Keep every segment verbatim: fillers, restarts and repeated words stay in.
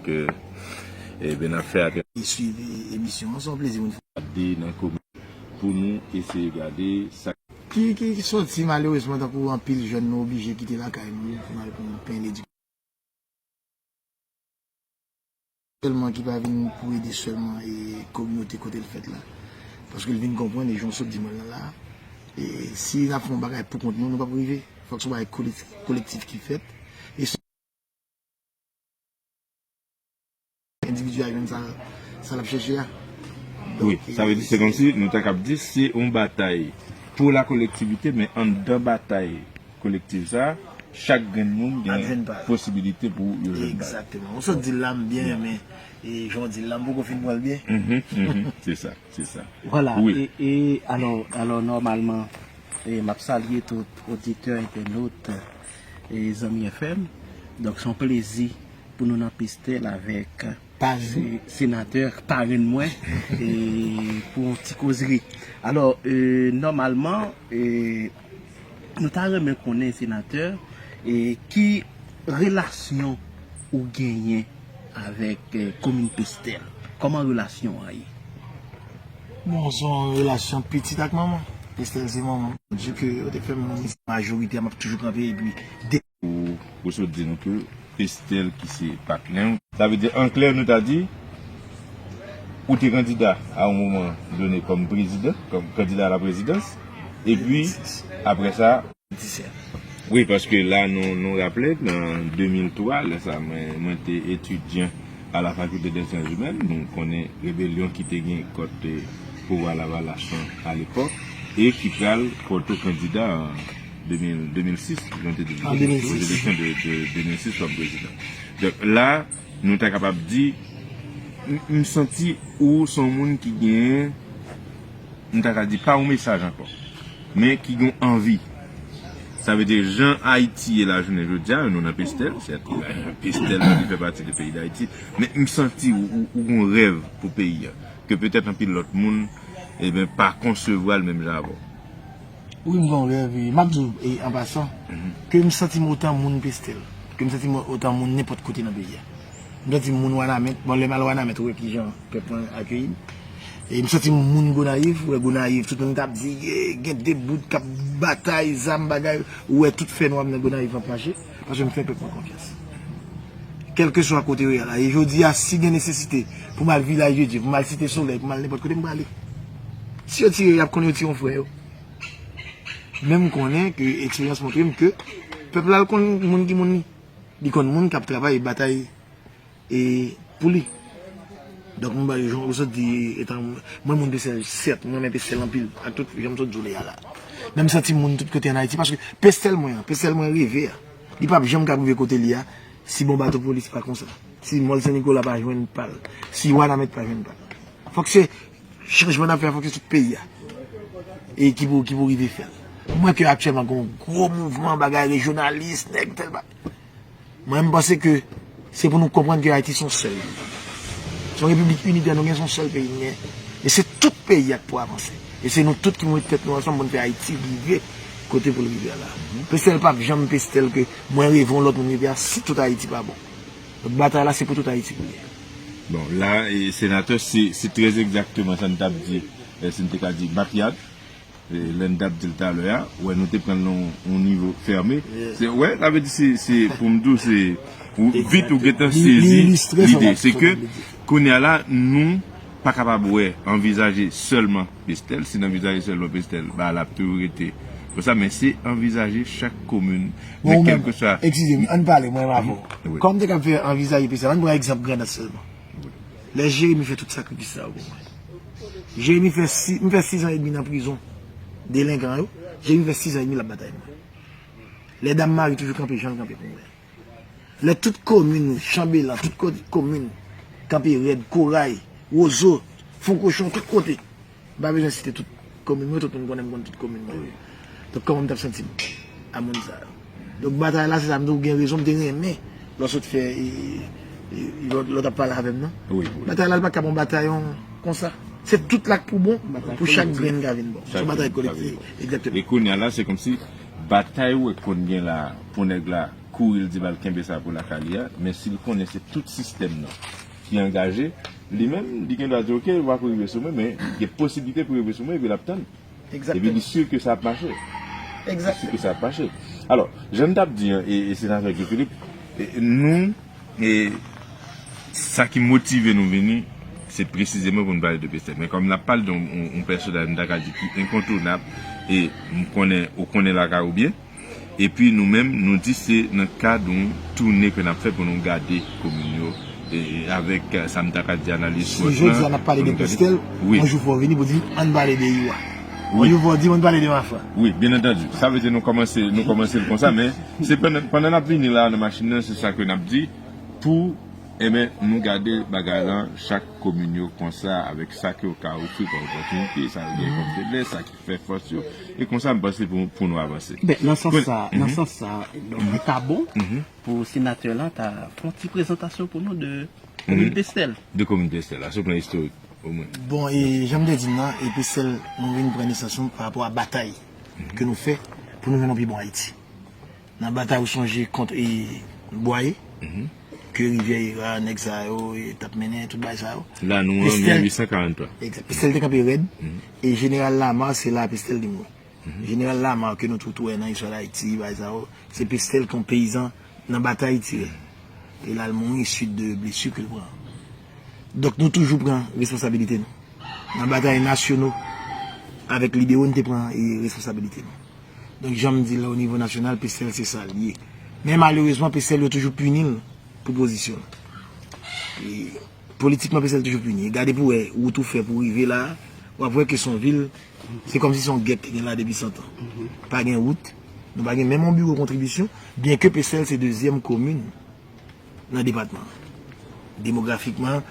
Ke, e, ben, n ap fè atè. E swiv emisyon an, se yon plezi pou n fè. Gade nan kòmantè pou nou eseye gade sa. Ki, ki, ki sòti malerezman, tankou anpil jèn, nou oblije kite lakay nou pou n al pran pen ledikasyon. Sèlman ki pa vin pou ede sèlman e kominote kote l fèt la. Paske l vin konprann, e jan w sot di mwen l lan la, e si n ap fè yon bagay pou kont nou, nou p ap rive. Fòk se yon bagay kolektif, kolektif ki fèt. E endividi a jwenn sa, sa l ap chèche a. Wi, sa vle di, se kòmsi nou ta kab di se yon batay pou la kolektivite, men anndan batay kolektif sa, chak grenn moun gen posibilite pou yo jwenn pa l. Egzakteman. Ou sot di l la, m byen renmen, e jan w di l la, m poko fin pran l byen. Mhm, mhm, se sa, se sa. Vwala, e, e alò, alò, nòmalman, e m ap salye tout oditè, entènot, e zanmi F M. Donk, se yon plezi pou nou nan Pestèl avèk se-, senatè parenn mwen, e pou yon ti kozri. Alò, e, nòmalman, e, nou ta renmen konnen, senatè, e, ki relasyon ou genyen avèk, e, komin Pestèl? Kòman relasyon an ye? Bon, se yon relasyon pitit ak manman. Pestèl se manman. Di ke yo te fè m majorite a, m ap toujou kanpe, epi de Ou, ou sot di nou ke Pestèl ki se patnè w. Sa vle di, an klè, nou ta di, ou te kandida a yon moman done kòm prezidan, kòm kandida a la prezidans, epi, apre sa, wi, paske la, nou, nou raple, nan de mil twa, lè sa, mwen, mwen te etidyan a la Faculté des Sciences Humaines, nou konnen rebelyon ki te gen kont, e, pouvwa Lavalas lan alepòk, e ki pral pòte w kandida an de mil, de mil sis, jan te di, an de mil sis, eleksyon de, de de mil sis kòm prezidan. Donk, la, nou ta kapab di, m, m santi ou se yon moun ki genyen, m ta ka di, pa yon mesaj ankò, men ki gen anvi. Sa vle di, jan Ayiti ye la jounen jodi a, nou nan Pestèl, sèt, Pestèl li fè pati de peyi Dayiti, men m santi ou, ou, ou gen yon rèv pou peyi a, ke petèt anpil lòt moun, e ben, pa konsevwa l menm jan avè w. Wi, m gen yon rèv, e m ap di w, e, an pasan, ke m santi m otan moun Pestèl, ke m santi m otan moun nenpòt kote nan peyi a. M santi m moun Wanament, bon, lè m al Wanament, ou wè kijan pèp mwen akeyi m. E m santi m moun Gonayiv, ou wè Gonayiv, tout moun t ap di, ye, gen de bout k ap batay, zam, bagay, ou wè tout fènwa m nan Gonayiv ap mache, paske m fè pèp mwen konfyans. Kèlkeswa kote yo ye a la, e jodi a, si gen nesesite pou m al Vilaj de Dye, pou m al Site Solèy, pou m al nenpòt kote, m prale. Si yo tire, y ap konnen yo tire yon frè yo. Men m konnen ke eksperyans montre m ke pèp la, l konn moun ki moun li. Li konn moun k ap travay e batay, e, pou li. Donk, m ba yo, jan ou sot di, etan, mwen moun Pestèl, sèt, mwen renmen Pestèl anpil, ak tout jan m sot di w li a la. Men m santi moun tout kote ann Ayiti, paske Pestèl mwen an, Pestèl mwen reve a, li p ap janm ka rive kote li a, si bon bato polis pa konsa, si Mòl Sen Nikola pa jwenn pa l, si Wanament pa jwenn pa l. Fòk se chanjman n ap fè a, fòk se tout peyi a, e ki pou, ki pou rive fè l. M wè ke aktyèlman gen yon gwo mouvman, bagay rejyonalis, nèg tèl bagay. Mwen, m panse ke se pou nou konprann ke Ayiti se yon sèl. Se yon repiblik initè nou gen, se yon sèl peyi nou gen. E se tout peyi a k pou avanse. E se nou tout ki pou met tèt nou ansanm pou n fè Ayiti rive kote pou l rive a la. Pestèl p ap janm Pestèl ke mwen reve yon lòt moun rive a si tout Ayiti pa bon. Donk, batay la, se pou tout Ayiti pou l ye. Bon, la, e, senatè, se, se trè egzakteman sa n t ap di, e, si n te ka di, Matyad. E, lè n t ap di l talè a, wè, nou te pran l nan yon, yon nivo fèmen. Se, wè, sa vle di se, se, pou m di w, se, ou, vit ou gentan sezi lide. Se ke, kounye a la, nou pa kapab wè, anvizaje sèlman Pestèl. Si n anvizaje sèlman Pestèl, ba, l ap toujou rete konsa, men se anvizaje chak komin. Men kèlkeswa. Eskize m, ann pale, mwen menm avè w. Kòm m te ka fè anvizaje Pestèl, ann pran egzanp Grandans sèlman. Lè Jeremi fè tout sakrifis sa yo pou mwen. Jeremi fè si, m fè sis an edmi nan prizon delenkan yo. Jeremi fè sis an edmi l ap batay mwen. Lè Dam Mari toujou kanpe jan l kanpe pou mwen. Lè tout komin, Chanbelan, tout kote komin, kanpe rèd, Koray, Wozo, Fonkochon, tout kote. M pa bezwen site tout komin mwen, tout moun konnen m konn tout komin mwen yo. Donk, kòman m t ap santi m a moun sa yo? Donk, batay la, se sa m di w, ou gen rezon, m te renmen lè w sot fè, e, e, lè w t ap pale avè m nan. Batay la, li pa t ka bon batay yon konsa. Se tout la k pou bon, pou chak grenn ka vin bon. Se yon batay kolektif, egzakteman. E kounye a la, se kòmsi batay ou wè konn gen la, pou nèg la, kouri, l di m al kenbe sa pou lakay li a, men si l konnen se tout sistèm nan ki angaje, li menm, li gen dwa di, "Oke, w ap rive sou mwen," men gen posiblite pou rive sou mwen, epi l ap tann. Epi li si ke sa ap mache. Li si ke sa ap mache. Alò, jan m t ap di an, e, e senatè Guy Philippe, e, nou, e, sa ki motive nou vini, se presizeman pou nou pale de Pestèl. Men kòm n ap pale de yon, yon, yon pèsonaj, m ta ka di ki enkontounab, e m konnen, ou konnen lakay ou byen, epi nou menm, nou di se nan kad yon toune ke n ap fè pou nou gade komin yo, e, avèk, e, sa m ta ka di analiz SWOT lan. Si jodi a n ap pale de Pestèl, yon jou fò w vini pou di, "Ann pale de Iwa." Yon jou fò w di, "Ann pale de Mafra." Wi, byen antandi. Sa vle di nou kòmanse, nou kòmanse l konsa, men se pandan, pandan n ap vini la nan machin nan, se sa ke n ap di, pou, enben, nou gade bagay lan, chak komin yo konsa, avèk sa ke yo ka ofri kòm opòtinite, sa yo gen kòm feblès, sa ki fè fòs yo, e konsa m panse pou, pou nou avanse. Ben, nan sans sa, nan sans sa, donk, li ta bon pou senatè la ta fè yon ti prezantasyon pou nou de komin Pestèl. De komin Pestèl la, sou plan istorik, omwen. Bon, e jan m te di n nan, e Pestèl, nou vin pran nesans nou pa rapò a batay ke nou fè pou nou jwenn yon pi bon Ayiti. Nan batay ou sonje kont e Bwaye, ke rivyè Ira, nèg sa yo, e t ap mennen tout bagay sa yo. Lanou an mil uit san karanntwa. Egzak. Pestèl te kanpe rèd, e jeneral Lamar, se la Pestèl te mouri. Jeneral Lamar ke nou tou tou wè nan istwa Dayiti, bagay sa yo, se Pestèl ki yon peyizan nan batay tire. E l al mouri suit de blesi ke l pran. Donk nou toujou pran responsabilite nou. Nan batay nasyono, avèk libero, nou te pran e responsabilite nou. Donk jan m di l o nivo nasyonal, Pestèl se sa l ye. Men malerezman, Pestèl yo toujou pini l pou pozisyon l. E politikman, Pestèl toujou pini. Gade pou wè wout ou fè pou rive la, w ap wè ke se yon vil, se kòmsi se yon gèt ki gen la depi san tan. Pa gen wout, nou pa gen menm yon biwo kontribisyon, byenke Pestèl se dezyèm komin nan depatman an. Demografikman,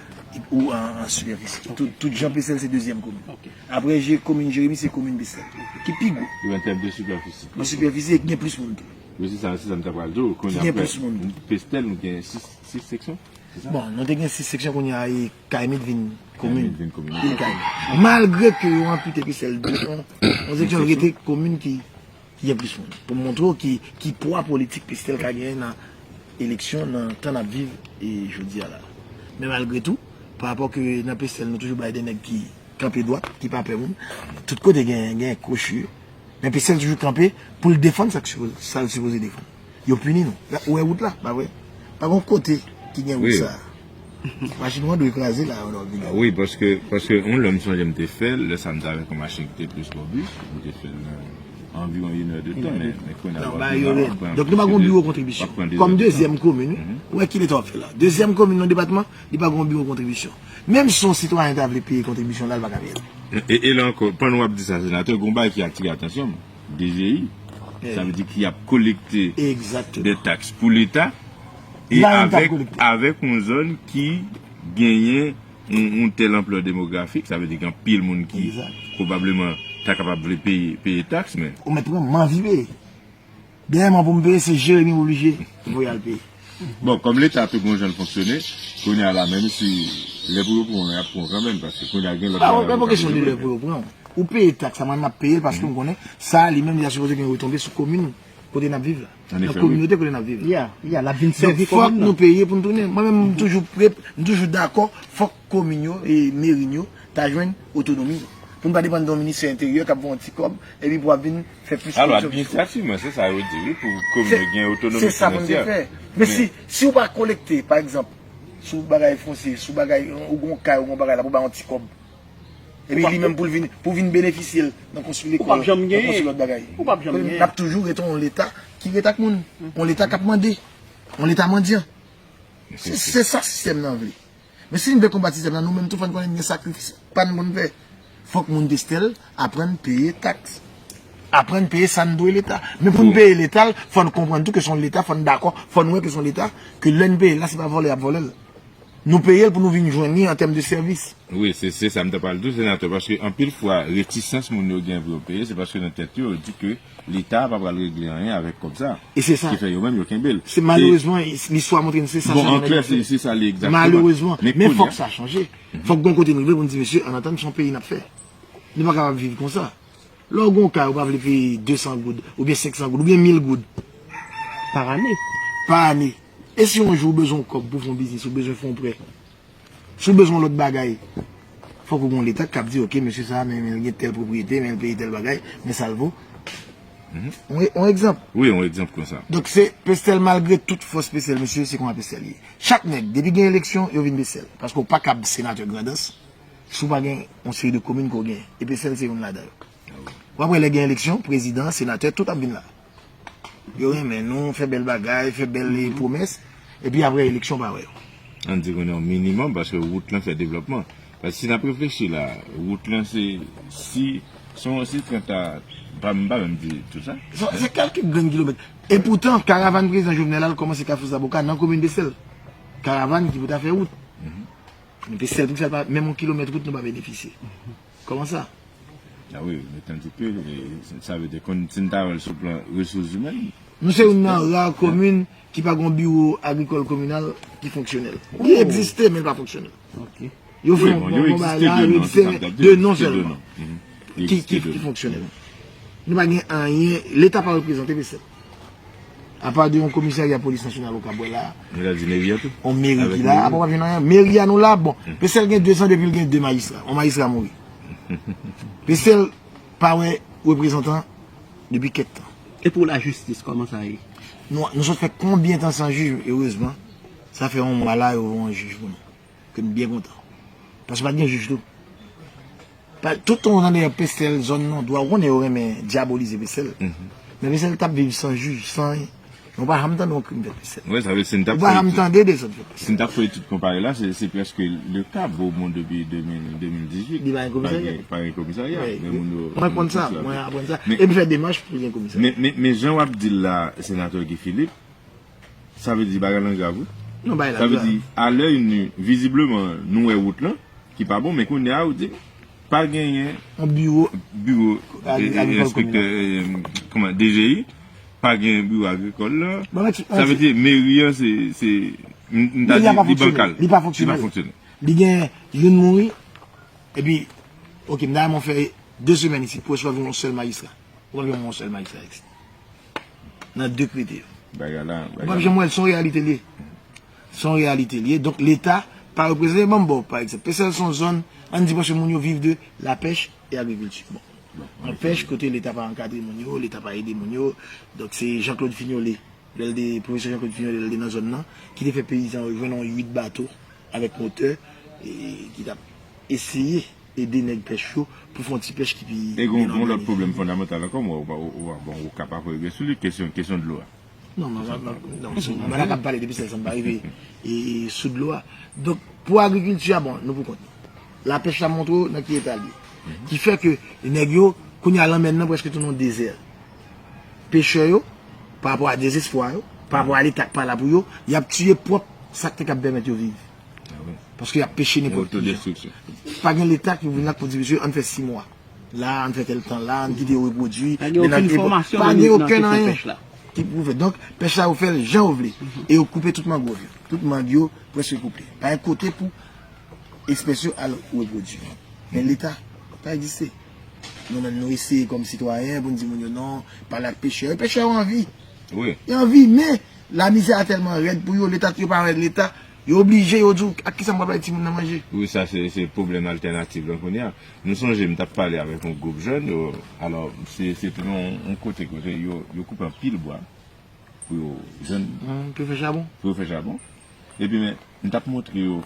ou an, an sipèfisi. Tout, tout jan Pestèl se dezyèm komin. Apre je, komin Jeremi, se komin Pestèl ki pi gwo. An tèm de sipèfisi. An sipèfisi, e ki gen plis moun tou. Wi, se sa, se sa m ta pral di w. Kounye a, gen plis moun. Pestèl, nou gen sis, sis seksyon, se sa? Bon, nou te gen sis seksyon, kounye a, e Kayimit vin komin. Kayimit vin komin. Vin Kayimit. Malgre ke yo anpite Pestèl de, yon, yon seksyon rete komin ki, ki gen plis moun. Pou montre w ki, ki pwa politik Pestèl ka genyen nan eleksyon, nan tan n ap viv e jodi a la. Men malgre tou, pa rapò ke nan Pestèl, nou toujou bay de nèg ki kanpe dwat, ki pa pè moun. Tout kote gen, gen kwochi. Men Pestèl toujou kanpe pou l defann sa k sipoze, sa l sipoze defann. Yo pini nou. Ou wè wout la, pa vre? Pa gen kote ki gen wout sa. Machin ou an dwe kraze la, lè w vin. Wi, paske, paske yon lè m sonje m te fè l, lè sa m te avèk yon machin ki te plis robis, m te fè l nan anviwon inèdtan, men, men kounye a w ap vin, w ap pran. Donk nou pa gen yon biwo kontribisyon. Kòm dezyèm komin, ou wè ki leta w ap fè la. Dezyèm komin nan depatman, li pa gen yon biwo kontribisyon. Menm si yon sitwayen ta vle peye kontribisyon la, l pa ka peye l. E, e la ankò, pandan w ap di sa, senatè, gen yon bagay ki atire atansyon m, D G I. Sa vle di ki ap kolekte de taks pou leta, e avèk, avèk yon zòn ki genyen yon, yon tèl anplè demografik, sa vle di gen anpil moun ki pwobableman ta kapab vle peye, peye taks, men. Ou mèt pran, m anvi peye. Dèyè mwen pou m peye, se Jeremi m oblije voye al peye. Bon, kòm leta tou gon jan l fonksyone, kounye a la, menm si lè pou yo pran w, y ap pran w kanmenm, paske kounye a gen lòt bagay yo ka peye. Pa kesyon de lè pou yo pran w. Ou peye taks la, mwen m ap peye l paske m konnen sa, li menm, li ta sipoze gen retonbe sou komin kote n ap viv la. Nan kominote kote n ap viv la. Ya, ya, l ap vin sèvi komin nan. Donk, fòk nou peye pou n tounen. Mwen menm, m toujou pre, m toujou dakò, fòk komin yo e meri n yo ta jwenn otonomi. Pou n pa depann de yon ministè enteryè k ap voye yon ti kòb, epi pou ap vin fè plis koripsyon. Alò, administrativman, se sa yo di, wi, pou komin yo gen otonomi finansyè. Se sa pou n te fè. Men si, si w pa kolekte, pa egzanp, sou bagay fonsye, sou bagay, ou gon kay, ou gon bagay la, pou bay yon ti kòb. Epi li menm pou l vin, pou vin benefisye l nan konstwi lekòl, nan konstwi lòt bagay. Ou p ap janm genyen. N ap toujou rete yon leta ki rete ak moun. Yon leta k ap mande. Yon leta mandyan. Se, se sa sistèm nan vle. Men si n vle konbat sistèm nan, nou menm tou fò n konnen n gen sakrifis pa n pou n fè. Fòk moun Pestèl aprann peye taks. Aprann peye sa n dwe leta. Men pou n peye leta l, fò n konprann tou ke se yon leta, fò n dakò, fò n wè ke se yon leta, ke lè n peye l la, se pa vòlè y ap vòlè l. Nou peye l pou nou vin jwenn li an tèm de sèvis. Wi, se, se sa m ta pral di w, senatè, paske anpil fwa, retisans moun yo gen pou yo peye, se paske nan tèt yo, yo di ke Leta a pa pral regle anyen avèk kòb sa. E se sa. Ki fè yo menm, yo kenbe l. Se malerezman, listwa montre n se sa. Bon, an klè, se, se sa li egzakteman. Malerezman. Men fòk sa chanje. Fòk gon kote n rive pou n di, mesye, ann atann, se yon peyi n ap fè. Nou pa kapab viv konsa. Lè w gen yon kay, ou pa vle peye de san goud, oubyen senk san goud, oubyen mil goud. Pa ane. pa ane. E si yon jou ou bezwen yon kòb pou fè yon biznis, ou bezwen fè yon prè, si w bezwen yon lòt bagay, fòk ou gen yon leta k ap di, oke, mesye sa a, men, men l gen tèl pwopriyete, men l peye tèl bagay, men sa l vo. Yon, yon egzanp. Wi, yon egzanp konsa. Donk, se Pestel, malgre tout fòs Pestel, mesye, se konsa Pestel ye. Chak nèg, depi gen eleksyon, yo vin Pestel. Paske w pa kab senatè Grandans si w pa gen yon seri de komin ke w genyen. E Pestel se youn ladan yo. W ap wè lè gen eleksyon, prezidan, senatè, tout ap vin la. Yo renmen nou, fè bèl bagay, fè bèl pwomès, epi apre eleksyon pa wè yo. Ann di konnen yon minimòm, paske wout lan fè devlòpman. Paske si n ap reflechi la, wout lan se, si, se yon, se trant a, pa, m pa menm di tout sa. Se, se kèlke grenn kilomèt. E poutan, karavàn prezidan Jovenel la, l kòmanse Kafou Zaboka nan komin Pestel. Karavàn ki pou ta fè wout. Men Pestel, pou sa, pa, menm yon kilomèt wout nou pa benefisye. Kòman sa? Ah wi, men tandis ke, eh, sa vle di, konn, si n ta wè l sou plan resous imèn. Nou se youn nan ra komin ki pa gen yon biwo agrikòl kominal ki fonksyonèl. Li egziste, men li pa fonksyonèl. Yo fè yon bon bagay la, yo egziste de non sèlman. Ki, ki, ki fonksyonèl. Nou pa gen anyen, leta pa reprezante Pestel. Apa de yon komisarya polis nasyonal ou ka wè la. Yon meri ki la, apa w ap jwenn anyen. Meri a nou la, bon. Pestel gen de zan depi l gen de majistra. Yon majistra mouri. Pestel pa wè reprezantan depi kèk tan. E pou lajistis, kòman sa ye? Nou, nou sot fè konbyen tan san jij, erezman, sa fè yon mwa la, yo voye yon jij pou nou. Ke n byen kontan. Paske pa t gen jij tou. Pa, tout tan w tande y ap Pestel, zòn non dwa, ou konnen yo renmen dyabolize Pestel. Men Pestel t ap viv san jij, san anyen. Men w pa janm tande yon krim fèt Pestel. Ou pa janm tande dezòd fèt Pestel. Si n t ap fè etid konpare la, se, se prèske le ka Beaumont depi de mil, de mil dizuit. Li pa gen komisarya. Pa gen, pa gen komisarya. Men moun yo. Mwen konn sa, mwen aprann sa. E m fè demach pou gen komisarya. Men, men, men jan w ap di l la, senatè Guy Philippe, sa vle di bagay lan grav, wi. Non, bagay lan grav. Sa vle di, a lè ini, vizibleman, nou wè wout lan, ki pa bon, men kounye a, ou di, pa genyen. Yon biwo. Biwo, enspektè, kòman, D G I, pa gen biwo agrikòl la. Sa vle di, meri an, se, se, m ta di, li bankal. Li pa fonksyonèl. Li pa fonksyonèl. Li gen youn mouri, epi, oke, m ta renmen fè de semèn isit, pou resevwa yon sèl majistra. Ou p ap janm wè yon sèl majistra isit. Nan de krite yo. Bagay la, ou p ap janm wè l, se yon reyalite li ye. Se yon reyalite li ye. Donk, Leta pa reprezante. Ban m ba w, pa egzanp. Pestel se yon zòn, ann di, prèske moun yo viv de lapèch e agrikilti. Bon. Yon pèch kote Leta pa ankadre moun yo, Leta pa ede moun yo. Donk, se Jean Claude Fignolé, lè l te, pwofesè Jean Claude Fignolé, lè l te nan zòn nan, ki te fè peyizan yo jwenn yon uit bato avèk motè, e ki t ap eseye ede nèg pèch yo pou fè yon ti pèch ki pi byen òganize. E gen yon lòt pwoblèm fondamantal ankò, mwen, ou, ou, ou, bon, ou ka pa rive sou li, kesyon, kesyon dlo a. Non, non, non, non, non, mwen la k ap pale depi sèl san m pa rive e, e sou dlo a. Donk, pou agrikilti a, bon, nou pou kont nou. Lapèch la montre w nan ki eta l ye. Ki fè ke nèg yo, kounye a lanmè n nan prèske tounen yon dezè. Pechè yo, pa rapò a dezespwa yo, pa rapò a Leta k pa la pou yo, y ap tiye pwòp sa k te kab pèmèt yo viv. Paske y ap peche nenpòt ki jan. Pa gen Leta ki vin la pou di, mesye, ann fè sis mwa. La, ann fè tèl tan la, ann kite yo repwodui. Pa gen okenn fòmasyon nan, nan kesyon pèch la. Ki pwouve. Donk, pèch la, yo fè l jan yo vle. E yo koupe tout mangròv yo. Tout mang yo prèske koupe. Pa gen kote pou espès yo al repwodui. Men Leta pa egziste. Nou menm, nou eseye kòm sitwayen pou n di moun yo non, pale ak pechè yo. Pechè yo anvi. Yo anvi, men lamizè a tèlman rèd pou yo, Leta, yo pa wè Leta, yo oblije, yo di w, ak kisa m pral bay timoun nan manje? Wi, sa se, se pwoblèm altènativ lan kounye a. Nou sonje m t ap pale avèk yon gwoup jèn, yo, alò, se, se te yon, yon kote, kote yo, yo koupe anpil bwa pou yo jwenn. Pou yo fè chabon. Pou yo fè chabon. Epi, men, m t ap montre yo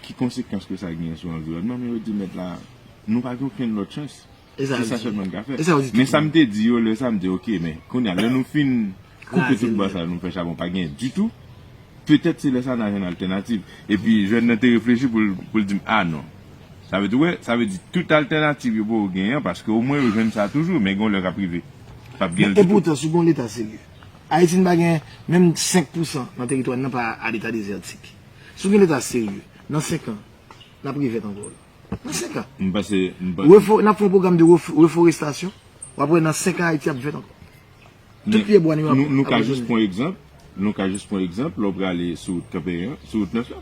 ki konsekans ke sa genyen sou anviwònman, men yo di, mèt la, nou pa gen okenn lòt chans. Se sa sèlman n ka fè. Men sa m te di yo lè sa, m di, oke, men kounye a, lè nou fin koupe tout bwa sa, nou fè chabon, pa genyen ditou. Petèt se lè sa n a jwenn altènativ. Epi jèn nan te reflechi pou l, pou l di m, a non. Sa vle di, w wè, sa vle di tout altènativ yo poko genyen an, paske omwen yo jwenn sa toujou, men gen yon lè k ap rive. P ap gen l ditou. Epoutan, si w gen yon Leta serye, Ayiti n pa gen menm senk pousan nan teritwa n nan pa a leta dezètik. Si w gen Leta serye, nan senk an, n ap revèt ankò. Nan senk an. M panse, m panse. Refo-, n ap fè yon pwogram de refo-, reforestasyon. W ap wè nan senk an Ayiti ap vèt ankò. Tout pye bwa nou yo ap abandone. Nou ka jis pran egzanp, nou ka jis pran egzanp, lè w prale sou wout Kanperen an, sou wout nèf la.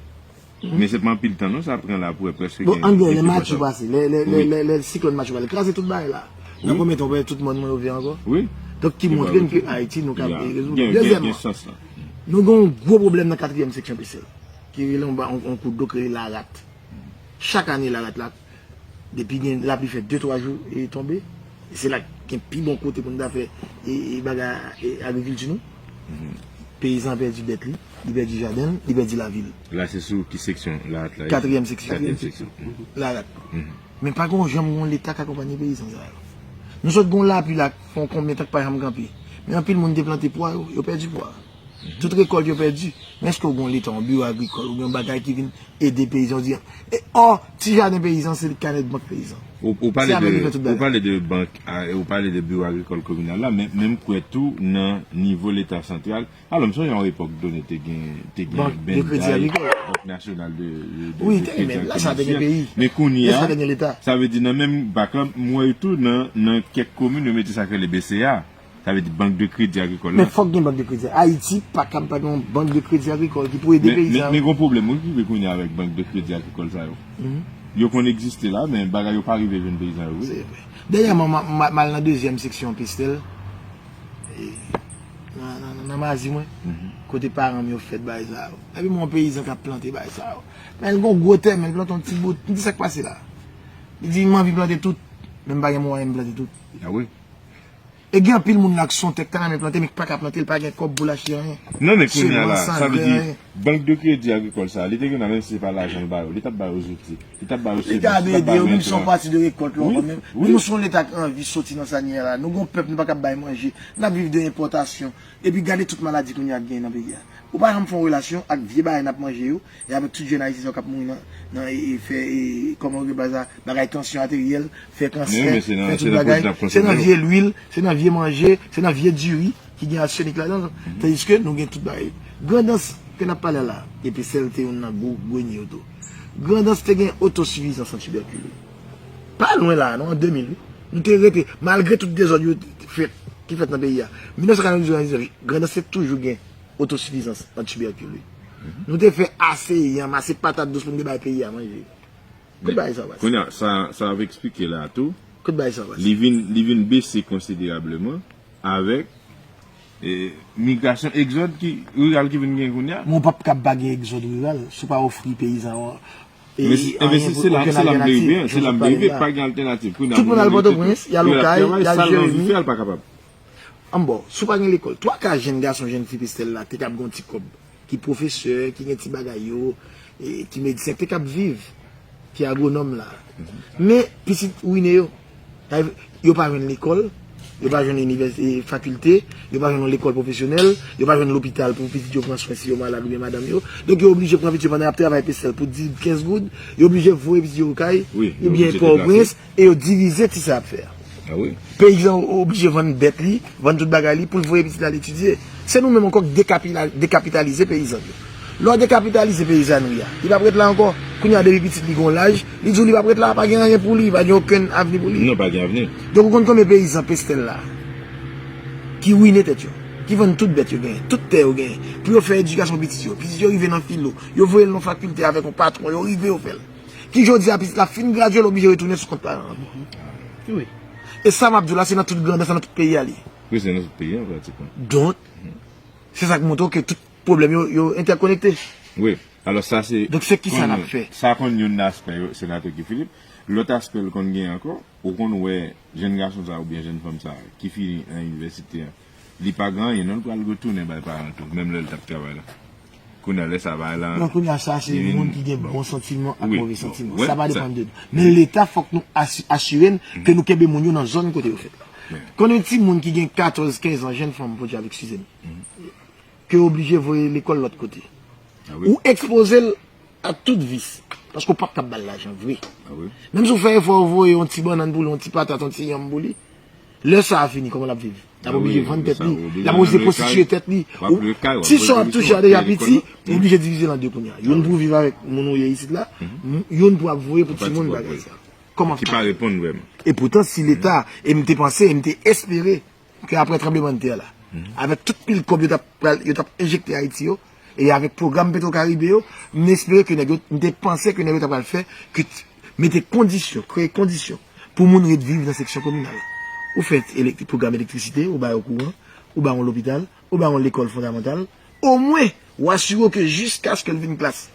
Men se pa anpil tan non sa pran la pou wè prèske gen. Bon, ann gen lè Matye pase, lè, lè, lè, lè, lè siklòn Matye pase, kraze tout bagay la. Nan konbyen tan w wè tout mòn mwen yo vle ankò? Wi. Donk ki montre n ke Ayiti nou ka rezoud. Dezyèmman, Nou gen yon gwo pwoblèm nan katriyèm seksyon Pestèl, ki rele yon ba-, yon, yon kout dlo ki rele Larat. Chak ane, Larat la, depi gen lapli fè de twa jou e tonbe, e se la gen pi bon kote pou nou ta fè e, e bagay e, agrikilti nou. Peyizan pèdi bèt li, li pèdi jaden l, li pèdi lavi l. La, se sou ki seksyon Larat la? Katriyèm seksyon. Katriyèm seksyon. Larat. Men pa gen yon janm yon Leta k akonpanye peyizan sa yo. Nou sot gen yon lapli la, fè yon konbyen tan k pa janm kanpe. Men anpil moun te plante pwa yo, yo pèdi pwa. Tout rekòlt yo pèdi. Men èske w gen yon Leta, yon biwo agrikòl, oubyen yon bagay ki vin ede peyizan, di, e, ò, ti jaden peyizan, se kanèt bank peyizan. Ou, ou pale Se avè de, li fè tout ou bagay. Pale de bank, a, ou pale de biwo agrikòl kominal la, men, men m kwè tou nan nivo Leta santral. Alò, m sonje yon epòk done te gen, te gen Bank de Kredi Agrikòl. Bank Nasyonal de, de, de, Wi, de te Kredi men, la sa te gen Agrikòl peyi. Men kounye a, Sa te gen Leta. Sa vle di nan menm bak la, m wè tou nan, nan kèk komin, yo mete sa k rele B C A. Sa vle di Bank de Kredi Agrikòl la. Men fòk gen Bank de Kredi. Ayiti pa kab pa gen yon Bank de Kredi Agrikòl ki pou ede Men, men, peyizan. Men gon pwoblèm wi ki rive kounye a avèk Bank de Kredi Agrikòl sa yo. Yo konn egziste la, men bagay yo pa rive jwenn peyizan yo vre. Se vre. Dènyèman, m, m, m al nan dezyèm seksyon Pestèl, e, nan, nan, nan, nan mazi mwen, kote paran m yo fèt bagay sa yo. Epi m wè yon peyizan k ap plante bagay sa yo. Men l gen yon gwo tè, men l plante yon ti bout. M di, "Sa k pase la?" Li di, "M anvi plante tout, men m pa gen mwayen m plante tout." Ah wi. E gen anpil moun la k son tèk ta nan men plante, men k pa ka plante, l pa gen kòb pou l achte anyen. Non, men kounye a la, Semans, sa vle di, angren, anyen. Bank de Kredi Agrikòl sa, li te gen nan, menm si se pa lajan l ba yo, li t ap ba yo zouti, li t ap ba yo Li semans, li t ap ede ba yo yo, menm si se yon enteran. Pati de rekòt la, Wi, kanmenm. Wi. Men nou se yon Leta k anvi soti nan sa n ye a la. Nou gen yon pèp, nou pa kab bay manje. N ap viv de enpòtasyon. Epi gade tout maladi kounye a k genyen nan peyi a. Ou pa janm fè yon relasyon ak vye bagay n ap manje yo, e avèk tout jèn ayisyen sa yo k ap mouri nan, nan, e, e, fè, e, kòman yo rele bagay sa, bagay tansyon ateryèl, fè kansè, Men, men se nan, fè se tout nan bagay. Pwodui n ap Se nan konsome yo. vye lwil, se nan vye manje, se nan vye diri ki gen asyenik ladan l. Tandiske nou gen tout bagay. Grandans ke n ap pale a la, epi Pestèl te youn nan gwo grenye yo tou. Grandans te gen otosifizans an tibèkil. Pa lwen la, non, an de mil, wi. Nou te rete, malgre tout dezòd yo te fèt, ki fèt nan peyi a. Mil nèf san katrevendizuit, Grandans te toujou gen otosifizans an tibèkil, wi. Nou te fè ase yanm, ase patat dous pou nou te bay peyi a manje. Kote bagay sa pase? Kounye a, sa, sa w ap eksplike la a tou, Kote bagay sa pase? Li vin, li vin bese konsiderableman avèk, e, migrasyon, egzòd ki, riral ki vin gen kounye a. Men w p ap kab pa gen egzòd riral si w pa ofri peyizan an, e, Men si, e, men anyen si, pou se la, okenn se la m te rive, altènativ, se jan la m sot te pale rive, la. Pa gen altènativ. Kounye a, Tout moun al Pòtoprens, y al yo la Okay, travay, y al sa l anvi Jeremi. fè a, l pa kapab. Ann bon, si w pa gen lekòl, twa ka jèn gason, jèn fi Pestèl la, te kab gen yon ti kòb, ki pwofesè, ki gen ti bagay yo, e, ki medsen, te kab viv, ki agwonòm la. Men, pitit wine yo. Sa vle di, yo pa jwenn lekòl, yo pa jwenn inivès-, e, fakilte, yo pa jwenn yon lekòl pwofesyonèl, yo pa jwenn lopital pou pitit yo pran swen si yo malad oubyen madanm yo. Donk, yo oblije pran pitit yo pandan y ap travay Pestèl pou dis, kenz goud, yo oblije voye pitit yo Okay, Wi, yo oubyen oblije Pòtoprens, deplase. E yo divize ti sa y ap fè a. Ah wi. Peyizan o-, oblije vann bèt li, vann tout bagay li pou l voye pitit li al etidye. Se nou menm ankò k dekapila-, dekapitalize peyizan yo. Lè w dekapitalize peyizanri a, li p ap ret la ankò. Kounye a depi pitit li gen yon laj, li di w li p ap ret la, pa gen anyen pou li, pa gen okenn avni pou li. Non, pa gen avni. Donk ou konn konbyen peyizan Pestèl la ki wine tèt yo, ki vann tout bèt yo genyen, tout tè yo genyen, pou yo fè edikasyon pitit yo. Pitit yo rive nan filo, yo voye l nan fakilte avèk yon patwon, yo rive yo fè l. Ki jodi a pitit la fin gradye, l oblije retounen sou kont paran an ankò. Wi. E sa m ap di w la, se nan tout Grandans, nan tout peyi a li ye. Wi, se nan tout peyi a, pratikman. Donk, se sa k montre w ke tout pwoblèm yo, yo entèkonekte. Wi. Alò, sa se Donk, se ki sa n ap konn, fè? Sa konn youn nan aspè yo, Senatè Guy Philippe. Lòt aspè l konn gen ankò, ou konn wè jèn gason sa oubyen jèn fanm sa ki fini nan inivèsite an, li pa gen anyen, non, l pral retounen bay paran tou, menm lè l t ap travay la. Kounye a, lè sa bagay la, Non, kounye a, sa se li vin, moun ki gen bon, bon santiman ak wi, move bon, santiman. Wi, sa pa sa depann de nou. Men Leta, fòk nou asi-, asire n ke nou kenbe moun yo nan zòn kote yo fèt la. Wi. Konn yon timoun ki gen katòz, kenz an, jèn fanm, Bondye ap eskize m, ke yo oblije voye lekòl lòt kote. Ah wi. Ou ekspoze l a tout vis. Paske w p ap kab ba l lajan vre. Ah wi. Menm si w fè efò, w voye yon ti bannann pou li, yon ti patat, yon ti yanm pou li, lè sa a fini, kòman l ap viv? L ap Ah wi, oblije vann tèt sa, li. L ap oblije pwostitiye tèt li. W ap lwe kay, w ap Ti sa w ap touche a deja piti, ou oblije divize l an de kounye a. Youn pou viv avèk moun ou ye isit la, m-, youn pou ap voye pou timoun bagay sa. Kòman ki pa reponn vrèman. E poutan, si Leta, e m te panse, e m te espere ke apre tranblemanntè la, avèk tout pil kòb yo t ap pral, yo t ap enjekte Ayiti yo, e avèk pwogram Petro Caribe yo, m espere ke nèg yo, m te panse ke nèg yo ta pral fè, ke t-, mete kondisyon, kreye kondisyon pou moun ret viv nan seksyon kominal. Ou fè elek-, pwogram elektrisite, ou ba yo kouran, ou ba yon lopital, ou ba yon lekòl fondamantal, omwen, ou asire w ke jiskaske l vin klas,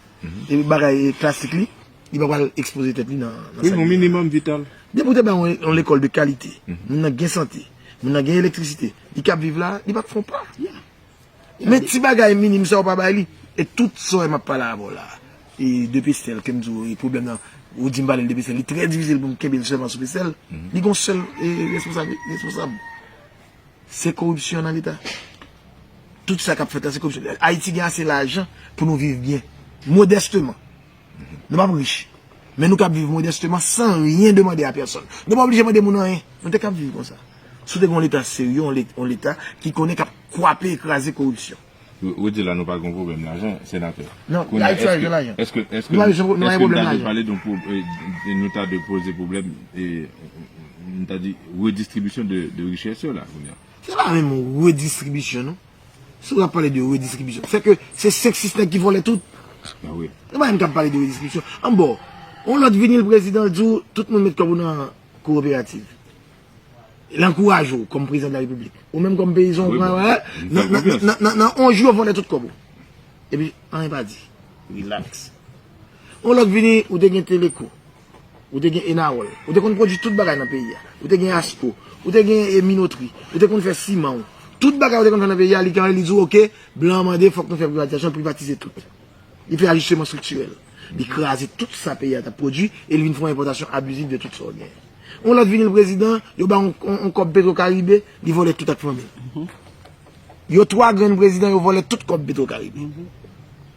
e bagay klasik li, li pa pral ekspoze tèt li nan, nan Wi, sa yon li ye. Minimòm vital. Depi w te bay yon, yon lekòl de kalite, moun nan gen sante, moun nan gen elektrisite, li kab viv la, li p ap fè yon pa. Men ti bagay minim sa ou pa bay li. E tout sa w wè m ap pale avè w la. E de Pestèl, ke m di w, e pwoblèm nan, ou di m pale l de Pestèl, li trè difisil pou m kenbe l sèlman sou Pestèl. Li gon sèl e, responsab, responsab. Se koripsyon nan Leta. Tout sa k ap fèt la, se koripsyon. Ayiti gen ase lajan pou nou viv byen, modèsteman. Nou p ap rich, men nou kab viv modèsteman, san ryen demande a pèsonn. Nou pa oblije mande moun anyen. Nou te kab viv konsa. Si w te gen yon Leta serye, yon le- yon Leta ki konnen k ap kwape e kraze koripsyon. Ou, ou di la nou pa gen pwoblèm lajan, senatè. Non, Kounye a, Ayiti pa eske, gen lajan. Eske, eske, Nou pa gen, nou pa gen eske nou pwoblèm ta dwe lajan. Pale de yon pwo- e, nou ta dwe poze pwoblèm, e, nou ta di redistribisyon de, de richès yo la, kounye a. Se pa menm redistribisyon, non. Si w ap pale de redistribisyon, se ke se senk sis nèg ki vòlè tout. Ah wi. Nou pa menm kab pale de redistribisyon. Anbò, yon lòt vini, l prezidan, l di w, tout moun met kòb ou nan kooperativ. L ankouraje w kòm prezidan de la repiblik. Ou menm kòm peyizan, ou pran, nan, nan, nan, nan, nan yon jou, yo vòlè tout kòb ou. Epi, anyen pa di. Relax. Yon lòt vini, ou te gen Teleko. Ou te gen Enawòl. Ou te konn pwodui tout bagay nan peyi a. Ou te gen Asco. Ou te gen, e, Minotri. Ou te konn fè siman w. Tout bagay ou te konn fè nan peyi a, li kanpe, li di w, oke, blan an mande, fòk nou fè privatizasyon, l privatize tout. Li fè ajisteman estriktirèl. Li kraze tout sa peyi a t ap pwodui e li vin fè yon enpòtasyon abizif de tout sa w genyen. Yon lòt vini, l prezidan, yo ba yon, yon, yon kòb Petro Karibe, li vòlè tout ak fanmi l. Yo twa grenn prezidan, yo vòlè tout kòb Petro Karibe.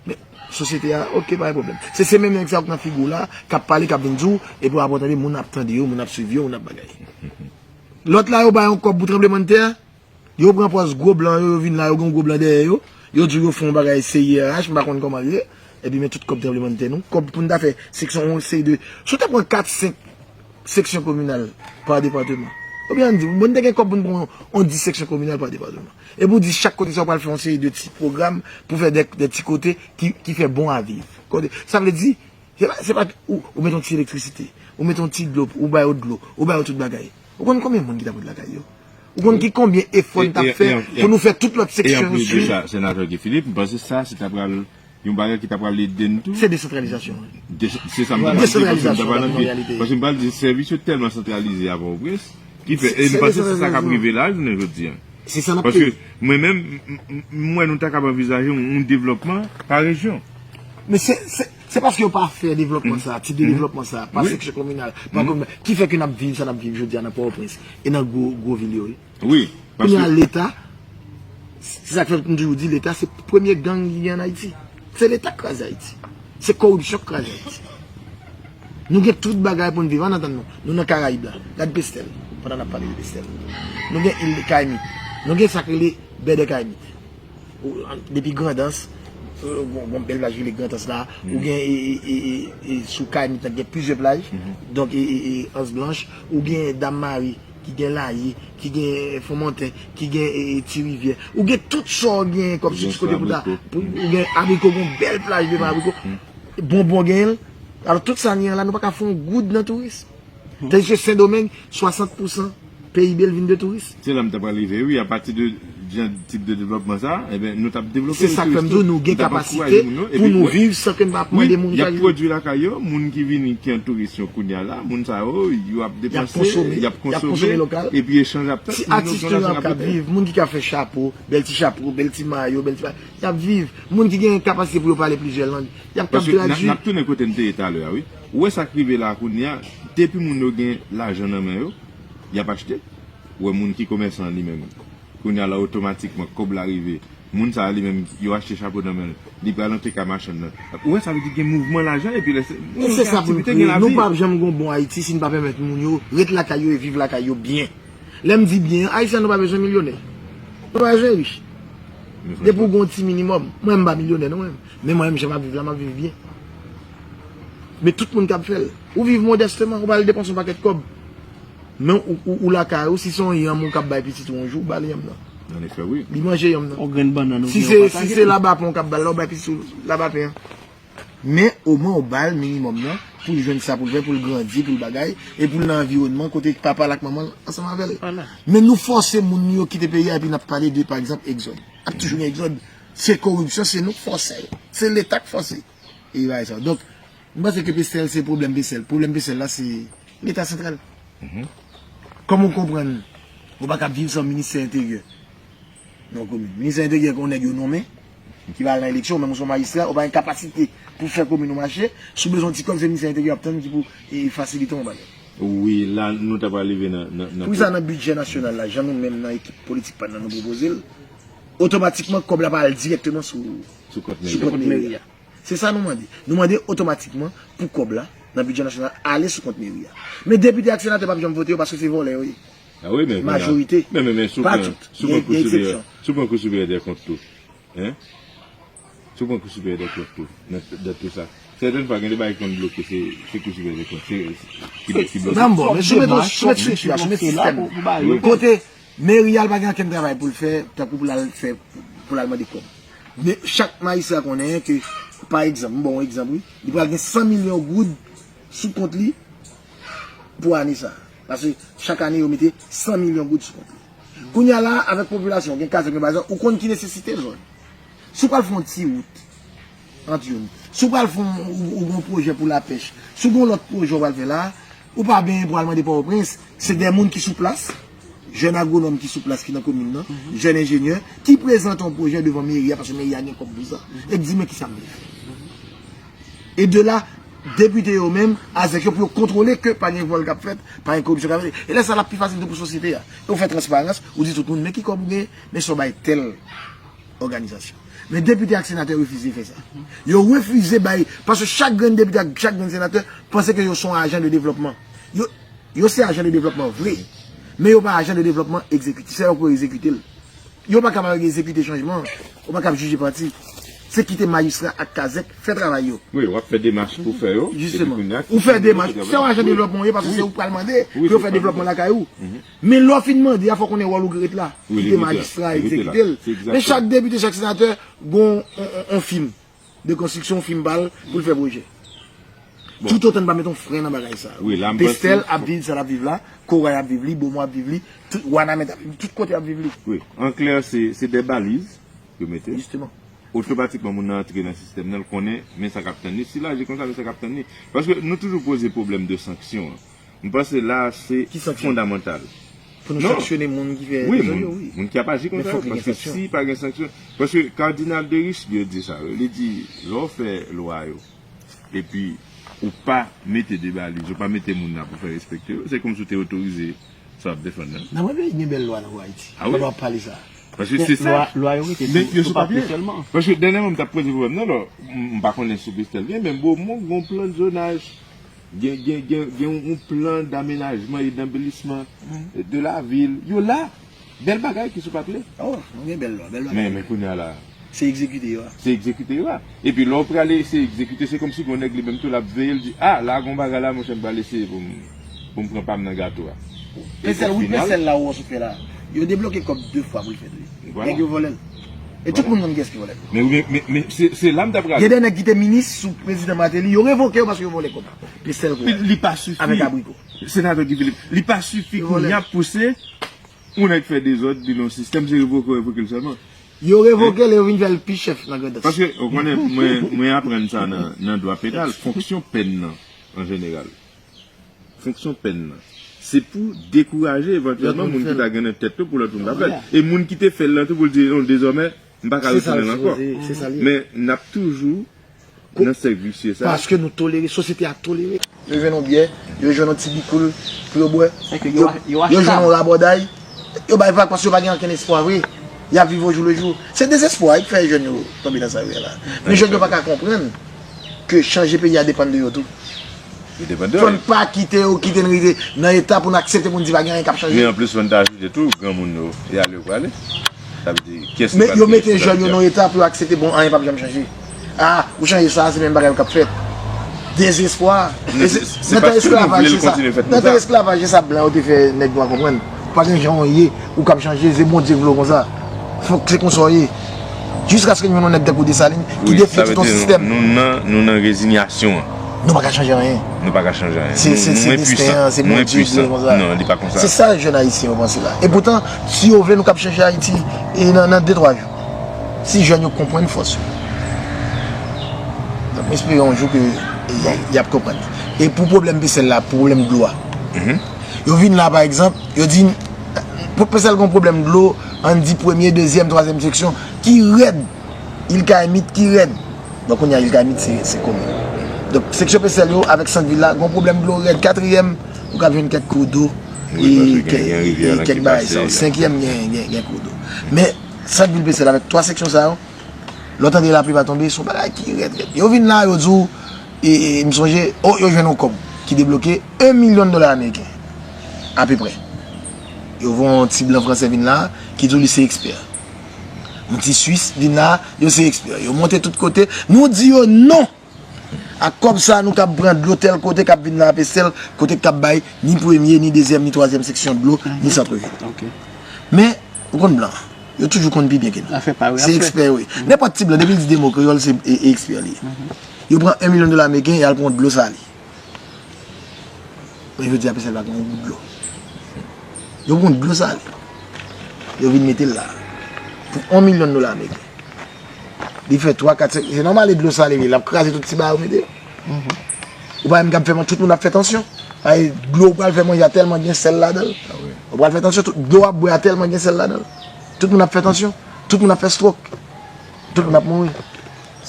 Men, sosyete a, oke, pa gen pwoblèm. Se, se menm nèg sa yo k nan figi w la, k ap pale, k ap vin di w, epi w ap tande, moun ap tande yo, moun ap swiv yo, moun ap bagay. Lòt la, yo ba yon kòb pou tranblemanntè, yo pran pòz gwo blan yo, yo vin la, yo gen yon gwo blan dèyè yo, yo di w yo fè yon bagay C I R H, m pa konn kòman l ye, epi men tout kòb tranblemanntè nou, kòb pou n ta fè seksyon yon, seksyon de, si w ta pran kat, senk seksyon kominal pa depatman. Oubyen ann di, bon, n te gen kòb pou n pran yon, yon dis seksyon kominal pa depatman. Epi w di chak kote sa w pral fè yon seri de ti pwogram pou fè de, de ti kote ki, ki fè bon a viv. Kote, sa vle di, se pa, se pa ou, ou met yon ti elektrisite, ou met yon ti dlo, ou ba yo dlo, ou ba yo tout bagay. Ou konn konbyen moun ki t ap ret lakay yo? Ou konn ki konbyen efò n t ap fè pou nou fè tout lòt seksyon yo swiv? E anplis de sa, senatè Guy Philippe, m panse sa, se ta pral yon bagay ki ta pral ede n tou. Se desantralizasyon. De, se sa m ta pral di, paske m ta pral antre, paske m pral di sèvis yo tèlman santralize a Pòtoprens, ki fè, e m panse se sa k ap rive la, jounen jodi a. Se sa n ap peye. Paske mwen menm, m, m, m wè nou ta kab anvizaje yon, yon devlòpman pa rejyon. Men se, se, se paske yo pa fè devlòpman sa, ti de devlòpman sa, pa seksyon kominal, pa kominal, ki fè ke n ap viv sa n ap viv jodi a nan Pòtoprens e nan gwo, gwo vil yo, wi. Wi, kounye a, Leta, se sa k fè m toujou di, Leta se premye gang ki gen ann Ayiti. Se Leta k kraze Ayiti. Se koripsyon k kraze Ayiti. Nou gen tout bagay pou n viv. Ann atann non. Nou nan Karayib la. Gad Pestèl, pandan n ap pale de Pestèl. Nou gen il de Kayimit. Nou gen sa k rele Bè dè Kayimit. Ou, an, depi Grandans, ou, gon, gon bèl plaj rele Grandans la. Ou gen, e, e, e, e, e, sou Kayimit la, gen plizyè plaj. Donk, e, e, e, Anse Blanche, ou gen Dam Mari, ki gen Layi, ki gen Fon Monten, ki gen, e, e, Ti Rivyè. Ou gen tout sa w gen kòm siti kote pou ta, pou, ou gen Abriko, gon bèl plaj devan Abriko. Bonbon genyen l. Alò, tout sa n gen an la, nou pa ka fè yon goud nan touris. Tandiske Sendomeng, swasant pousan P I B l vin de touris. Se la m ta pral rive, wi, apati de jan tip de devlòpman sa, enben, nou t ap devlope touris tou. Se sa k fè m di w, nou gen kapasite pou nou viv san ke n pa ap mande moun ka viv. Y ap pwodui lakay yo, moun ki vini, ki an touris yo kounye a la, moun sa yo, yo ap depanse, y ap konsome, epi echanj ap fèt, moun yo gen lajan k ap rete. Ti atis nou yo ap ka viv, moun ki ka fè chapo, bèl ti chapo, bèl ti mayo, bèl ti bagay, y ap viv. Moun ki gen kapasite pou yo pale plizyè lang, y ap kab tradui. Paske n ap, n ap tounen kote n te ye talè a, wi. Ou wè sa k rive la kounye a, depi moun yo gen lajan nan men yo, y ap achte. Ou wè moun ki komèsan li menm, kounye a la otomatikman kòb la rive. Moun sa a li menm, yo achte chapo nan men l, li pral antre kay machann nan. Ou wè sa vle di gen mouvman lajan epi lè se moun yo gen aktivite gen lavi. Nou p ap janm gon bon Ayiti si n pa pèmèt moun yo ret lakay yo e viv lakay yo byen. Lè m di byen, Ayisyen nou pa bezwen milyonè. Nou pa bezwen rich. Depi w gon ti minimòm, mwen m pa milyonè non mwen. Men mwen menm jan m ap viv la, m ap viv byen. Men tout moun k ap fè l. Ou viv modèsteman, ou pa al depanse yon pakèt kòb. Men ou, ou, ou lakay ou, si se yon yanm ou k ap bay pitit ou yon jou, ou ba l yanm nan. Anefè, wi. Li manje yanm nan. Yon grenn bannann ou byen ou pataje. Si se, si se labapen ou k ap ba l la, ou bay pitit ou labapen an. Men omwen ou ba l minimòm nan, pou l jwenn sa pou l fè, pou l grandi, pou l bagay, e pou l nan anviwònman kote papa l ak manman l ansanm avè l. Men nou fòse moun yo kite peyi a, epi n ap pale de, pa egzanp, egzòd. Ap toujou gen egzòd. Se koripsyon, se nou k fòse yo. Se Leta k fòse. E bagay sa. Donk, m panse ke Pestèl, se pwoblèm Pestèl. Pwoblèm Pestèl la, se Leta santral. Kòman w konprann ou pa ka viv san ministè enteryè nan yon komin? Ministè enteryè, gen yon nèg yo nonmen, ki va al nan eleksyon, ou menm ou se yon majistra, ou pa gen kapasite pou fè komin ou mache, si w bezwen yon ti kòb, se ministè enteryè w ap tann ki pou e, fasilite yon bagay. Wi, la, nou ta pral rive nan, nan, nan Poukisa nan bidjè nasyonal la, jan nou menm nan ekip politik pa n nan nou pwopoze l, otomatikman kòb la pa al dirèkteman sou, sou kont meri a? Se sa nou mande. Nou mande otomatikman pou kòb la, nan bidjè nasyonal, ale sou kont meri a. Men depite ak senatè p ap janm vote yo paske se vòlè yo ye. Majorite. Men, men, men, si w pran, si w pran Kou Siperyè, si w pran Kou Siperyè dè Kont tou, en? Si w pran Kou Siperyè dè Kont tou, nan, nan tou sa. Sètèn fwa, gen de bagay ki konn bloke, se, se Kou Siperyè dè Kont, se, ki, ki bloke. Nan bon, men si w mete, si w mete estrikti a, si w mete sistèm, kote meri a pa gen okenn travay pou l fè, tankou pou l al fè, pou l al mande kòb. Men chak majistra konnen ke, pa egzanp, m ba w yon egzanp, wi, li pral gen san milyon goud sou kont li pou ane sa. Paske chak ane, yo mete san milyon goud sou kont li. Kounye a la, avèk popilasyon, gen kazèk, gen bagay sa, ou konn ki nesesite zòn. Si w pral fè yon ti wout ant youn, si w pral fè yon, ou, ou gen yon pwojè pou lapèch, si w gen yon lòt pwojè w pral fè la, ou pa benyen pou al mande Pòtoprens, se de moun ki sou plas, jèn agwonòm ki sou plas ki nan komin nan, jèn enjenyè, ki prezante yon pwojè devan meri a, paske meri a gen kòb pou sa, e k di, men kisa m vle fè. E de la, depite yo menm, azèk yo pou yo kontwole ke pa gen vòl k ap fèt, pa gen koripsyon k ap fèt. E lè sa l ap pi fasil tou pou sosyete a. E ou fè transparans, ou di tout moun, men ki kòb ou genyen, men sa w bay tèl òganizasyon. Men depite ak senatè refize fè sa. Yo refize bay, paske chak grenn depite ak chak grenn senatè panse ke yo se yon ajan de devlòpman. Yo, yo se ajan de devlòpman vre, men yo pa ajan de devlòpman egzekitif. Se yo pou egzekite l. Yo pa kapab egzekite chanjman an. Ou pa kab jije pati. Se kite majistra ak kazèk fè travay yo. Wi, w ap fè demach pou fè yo. Jisteman. Ou fè demach, se yon ajan de devlòpman ou ye, paske se ou k pral mande pou yo fè devlòpman lakay ou. Men lè w fin mande a, fò w konnen wòl ou ki ret la. Kite majistra egzekite l. Men chak depite, chak senatè, gon on, on, on fim de konstriksyon, fim pa l pou l fè pwojè. Toutotan n pa met yon fren nan bagay sa. Pestèl ap viv sa l ap viv la, Koray ap viv li, Bomò ap viv li, tout, Wanament ap viv li, tout kote ap viv li. Wi, an klè, se, se de baliz yo mete. Jisteman. Otomatikman, moun nan antre nan sistèm nan, l konnen, men sa k ap tann li. Si l aji konsa, men sa k ap tann li. Paske nou toujou poze pwoblèm de sanksyon an. M panse la, se fondamantal. Pou nou sanksyone moun ki fè dezòd yo, wi. Wi, moun, moun ki ap aji konsa, paske si pa gen sanksyon, paske Cardinal de Richelieu di sa, wi, li di, lè w fè lwa yo, epi ou pa mete de baliz, ou pa mete moun la pou fè respekte yo, se kòmsi w te otorize sa w ap defann nan. Nan mwen peyi gen bèl lwa nan Ayiti. A wi? Pandan w ap pale sa. Paske se sa. Lwa, lwa yo rete sou, sou papye sèlman. Paske dènyèman, m t ap poze pwoblèm nan, lò, m, m pa konnen si Pestèl gen, men Bomò gon plan de zonaj. Gen, gen, gen, gen yon plan d'amenajman e d'anbelisman de la vil. Yo la. Bèl bagay ki sou papye. Oh, nou gen bèl lwa, bèl bagay. Men, men kounye a la. Se egzekite yo a. Se egzekite yo a. Epi lè w prale se egzekite, se kòmsi gon nèg li menm tou l ap veye, l di, a, la gon bagay la, monchè, m pral eseye pou m, pou m pran pa m nan gato a. Pestèl, wi, Pestèl la ou wè sou fè la. Yo debloke kòb de fwa pou l fèt, wi. Nèg yo vòlè l. E tout moun konn kiyès ki vòlè l. Men, men, men, men se, se la m t ap prale. Gen de nèg ki te minis sou prezidan Martelly, yo revoke yo paske yo vòlè kòb. Pestèl kou. Li, li pa sifi. Avèk abriko. Senatè Guy Philippe, li pa sifi kounye a pou se yon nèg fè dezòd, li nan yon sistèm, se revoke, revoke l sèlman. Yo revoke l e yo vin fè l pi chèf nan Grandans. Paske, ou konnen, mwen, mwen aprann sa nan, nan dwa penal, fonksyon pèn nan, an jeneral. Fonksyon pèn nan. Se pou dekouraje evantyèlman moun ki ta gen nan tèt yo pou lòt moun pa fè l. E moun ki te fè l lan tou pou l di, non, dezòmè, m pa ka retounen l ankò. Men n ap toujou nan sèk visye sa. Paske nou tolere, sosyete a tolere. Yo jwenn yon byè, yo jwenn yon ti bikoul pou yo bwè. Yo, yo jwenn yon rabòday, yo bay vag paske yo pa gen okenn espwa vre. Y ap viv au jour le jour. Se dezespwa ki fè jèn yo tonbe nan sa yo ye la. Men jèn yo pa ka konprann ke chanje peyi a depann de yo tou. Li depann de yo. Fò n pa kite yo kite n rive nan eta pou n aksepte pou n di pa gen anyen k ap chanje. Men anplis, fò n ta ajoute tou, granmoun yo, e ale yo prale. Sa vle di, kiyès ki pral gen espwa? Men yo mete jèn yo nan eta pou yo aksepte, bon, anyen p ap janm chanje. A, ou chanje sa, se menm bagay yo k ap fèt. Dezespwa. Nan tan esklavaj, se sa. Nan tan esklavaj, se sa blan yo te fè nèg nwa konprann. Pa gen jan w ye, ou k ap chanje, se Bondye k vle w konsa. Fòk se konsa w ye. Jiskaske nou jwenn yon nèg tankou Desalin ki defi tout yon sistèm. Nou nan, nou nan rezinyasyon an. Nou pa ka chanje anyen. Nou pa ka chanje anyen. Se, se, se desten an, se Bondye ki vle konsa. Non, li pa konsa. Se sa jèn ayisyen yo panse la. E poutan, si yo vle, nou kab chanje Ayiti e nan, nan de, twa jou. Si jèn yo konprann fòs yo. Donk, m espere yon jou ke y, y ap konprann. E pou pwoblèm Pestèl la, pou pwoblèm dlo a. Yo vin la, pa egzanp, yo di, pou Pestèl gen pwoblèm dlo, ann di premye, dezyèm, twazyèm seksyon, ki rèd, Il Kayimit, ki rèd. Donk, kounye a, Il Kayimit, se, se komin. Donk, seksyon Pestèl yo, avèk sant vil la, gen pwoblèm dlo rèd. Katriyèm, ou ka jwenn kèk kou do, e kè-, e kèk bagay sa. Senkyèm, gen, gen, gen kou do. Men, sant vil Pestèl, avèk twa seksyon sa yo, lè w tande lapli pa tonbe, se yon bagay ki rèd, rèd. Yo vin la, yo di w, e, e, m sonje, o, yo jwenn yon kòb ki debloke yon milyon dola ameriken, apeprè. Yo voye yon ti blan fransè vin la, ki di w li se ekspè. Yon ti Swis vin la, yo se ekspè. Yo monte tout kote, nou di yo non! Ak kòb sa, nou kab pran dlo tèl kote k ap vin nan Pestèl, kote k ap bay ni premye, ni dezyèm, ni twazyèm seksyon dlo, ni sant vil. Men, ou konn blan, yo toujou konn pi byen ke nou. Se ekspè yo ye. Nenpòt ti blan, depi l di de mo kreyòl, se e, e ekspè li ye. Yo pran yon milyon dola ameriken, y al pran dlo sale. Men jodi a, Pestèl pa gen yon gout dlo. Yo pran dlo sale. Yo vin mete l la. Pou yon milyon dola ameriken. Li fè twa, kat, senk, se nòmal, e dlo sale li ye, l ap kraze tout ti bagay yo mete yo. Ou pa menm kab fè manje, tout moun ap fè tansyon. Ay, dlo ou pral fè manje a tèlman gen sèl ladan l. Ou pral fè tansyon, tout dlo w ap bwè a tèlman gen sèl ladan l. Tout moun ap fè tansyon, tout moun ap fè strok. Tout moun ap mouri.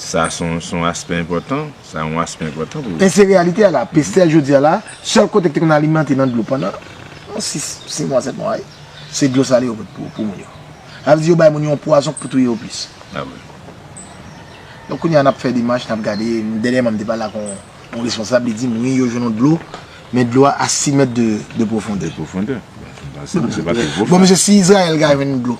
Sa se yon, se yon aspè enpòtan. Sa yon aspè enpòtan pou. E se reyalite a la. Pestèl jodi a la, sèl kote ki te konn alimante nan dlo pandan yon sis, sis mwa, sèt mwa, wi, se dlo sale yo pot pou, pou moun yo. Sa vle di yo bay moun yo yon pwazon pou touye yo plis. Donk, kounye a, n ap fè demach, n ap gade. Dènyèman, m te pale ak yon, yon responsab, li di m, wi, yo jwenn yon dlo, men dlo a a sis mèt de, de pwofondè. De pwofondè. Bon, se pa, se pa twò pwofon. Bon, mesye, si Izrayèl ka jwenn dlo,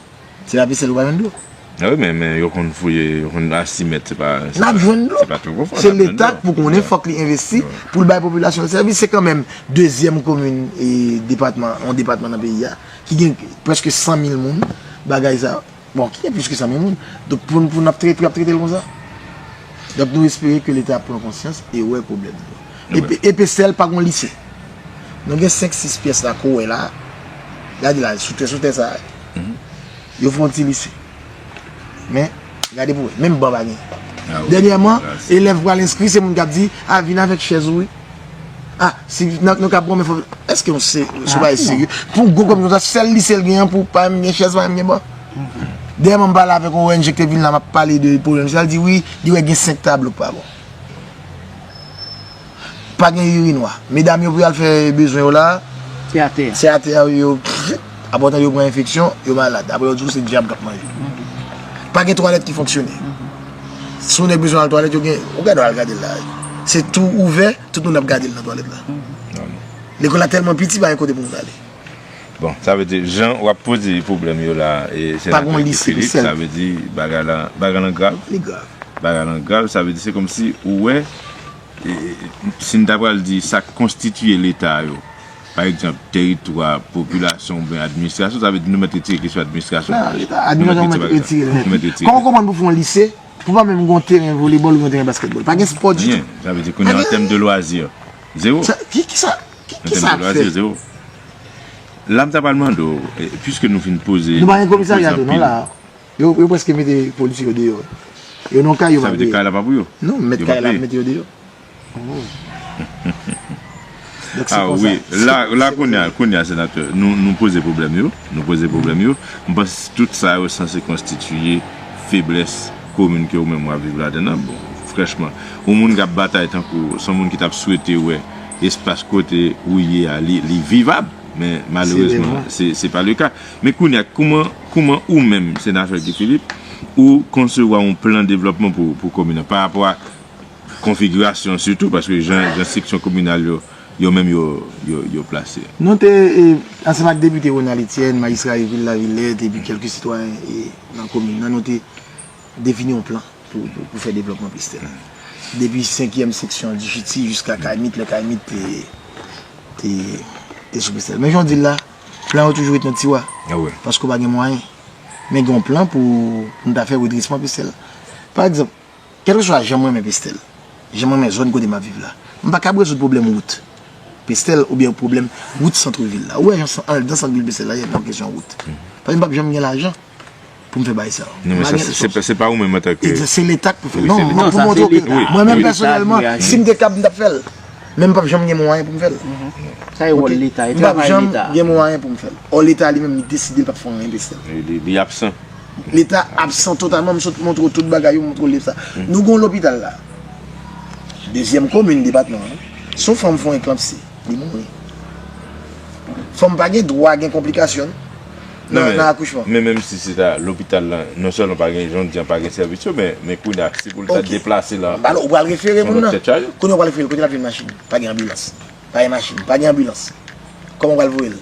se pa Pestèl yo pa jwenn dlo. A wi, men, men yo konn fouye, yo konn a sis mèt, se pa, se pa, se pa twò pwofon. N ap jwenn dlo. Se Leta pou konnen, fòk li envesti pou l bay popilasyon l sèvis. Se kanmenm dezyèm komin e depatman, yon depatman nan peyi a, ki gen prèske san mil moun, bagay sa. Bon, ki gen plis ke san mil moun. Donk, pou, pou n ap trete, pou y ap trete l konsa. Donk, nou espere ke Leta pran konsyans e wè pwoblèm yo. E Pe-, e Pestèl pa gon lise. Nou gen senk, sis pyès la, ke w wè la. Gade la, sou tè, sou tè sa. Yo fè yon ti lise. Men, gade pou w wè, menm ban pa gen. Dènyèman, elèv pral enskri, se moun k ap di, a, vin avèk chèz ou, wi. A, si nou, nou ka pran, men fò, èske yon se, se yon bagay serye? Pou yon gwo kòb konsa, sèl lise l gen an, pou pa menm gen chèz, pa menm gen ban. Dèyè m pale avèk yon O N G ki te vin la, m ap pale de pwoblèm sa, l di wi, li wè gen senk tablo k pa bon. Pa gen irinwa. Medam yo pou y al fè bezwen yo la, se atè a. Se atè a yo, apre w tande yo pran enfeksyon, yo malad. Apre yo di w se dyab k ap manje. Pa gen twalèt ki fonksyone. Si yon nèg bezwen al twalèt, yo gen, ou gade, al gade l la. Se tou ouvè, tout moun ap gade l nan twalèt la. Lekòl la tèlman piti, pa gen kote pou moun ale. Bon, sa vle di, jan w ap poze pwoblèm yo la, e senatè Guy Philippe, sa vle di, bagay la, bagay lan grav. Li grav. Bagay lan grav, sa vle di, se kòmsi ou wè, e, e, si n ta pral di sa k konstitiye Leta yo, pa egzanp, teritwa, popilasyon oubyen administrasyon, sa vle di nou mèt retire kesyon administrasyon. Non, Leta, administrasyon, nou mèt retire l nèt. Nou mèt retire. Kòman w konprann pou fè yon lise, pou pa menm gon teren volebòl ou yon teren baskètbòl? Pa gen spò ditou. Anyen. Sa vle di, kounye a, an tèm de lwazi, zewo. Sa, ki, ki sa, ki, ki sa ap fèt? An tèm de lwazi, zewo. La, m ta pral mande w, e, piske nou fin poze, nou pa gen komisarya tou, non, la. Yo, yo prèske mete polisye yo deyò. Yo nan kay, yo pa peye. Sa vle di kay la pa pou yo? Non, mèt kay la mete yo deyò. Oh. Donk, se konsa. A wi, la, la, kounye a, kounye a, senatè, nou, nou poze pwoblèm yo, nou poze pwoblèm yo. M panse tout sa yo sanse konstitiye feblès komin ke ou menm w ap viv ladan l. Bon, franchman, yon moun k ap batay tankou w, se yon moun ki t ap swete wè espas kote ou ye a, li, li vivab. Men malerezman, se, se pa le ka. Men kounye a, kouman, kouman ou menm, senatè Guy Philippe, ou konsevwa yon plan devlòpman pou, pou komin nan, pa rapò a konfigirasyon sitou, paske jan, jan seksyon kominal yo, yo menm yo, yo, yo plase? Nou te, e, ansanm ak depite Ronald Etienne, majistra vil Lavillette, epi kèlke sitwayen, e, nan komin nan, nou te defini yon plan pou, pou, pou fè devlòpman Pestèl. Depi senkyèm seksyon Dichiti jiska Kayimit, lè Kayimit te, te, te sou Pestèl. Men jan w di l la, plan yo toujou ret nan tiwa. Paske w pa gen mwayen. Men gen yon plan pou, pou n ta fè redresman Pestèl. Pa egzanp, kèlkeswa jan m renmen Pestèl, jan m renmen zòn kote m ap viv la, m pa kab rezoud pwoblèm wout Pestèl oubyen pwoblèm wout sant vil la. Ou wè jan san-, anndan sant vil Pestèl la ye nan kesyon wout. Paske m p ap janm gen lajan. pou m fè bagay sa yo. Non, men sa, se, se, se pa ou menm antanke... Se Leta k pou fè l. Non, se Leta. Non, pou montre ke mwen menm pèsonèlman, si m te kab, m t ap fè l. Men m p ap janm gen mwayen pou m fè l. Sa e wòl Leta, e travay Leta. M p ap janm gen mwayen pou m fè l. Ò, Leta li menm, li deside l p ap fè anyen de sèl. Li, li absan. Leta absan totalman, m sot montre w tout bagay yo, montre w sa. Nou gen yon lopital la. Dezyèm komin depatman an. Si yon fanm fè yon eklanpsi, li mouri. Fanm pa gen dwa gen konplikasyon nan, nan akouchman. Men menm si se ta lopital la, non sèlman pa gen, jan w di an, pa gen sèvis yo, men, men kounye a, si pou l ta deplase la, alò, ou pral refere moun nan. Kounye a, ou pral refere l, kote l ap jwenn machin? Pa gen anbilans. Pa gen machin, pa gen anbilans. Kòman w pral voye l?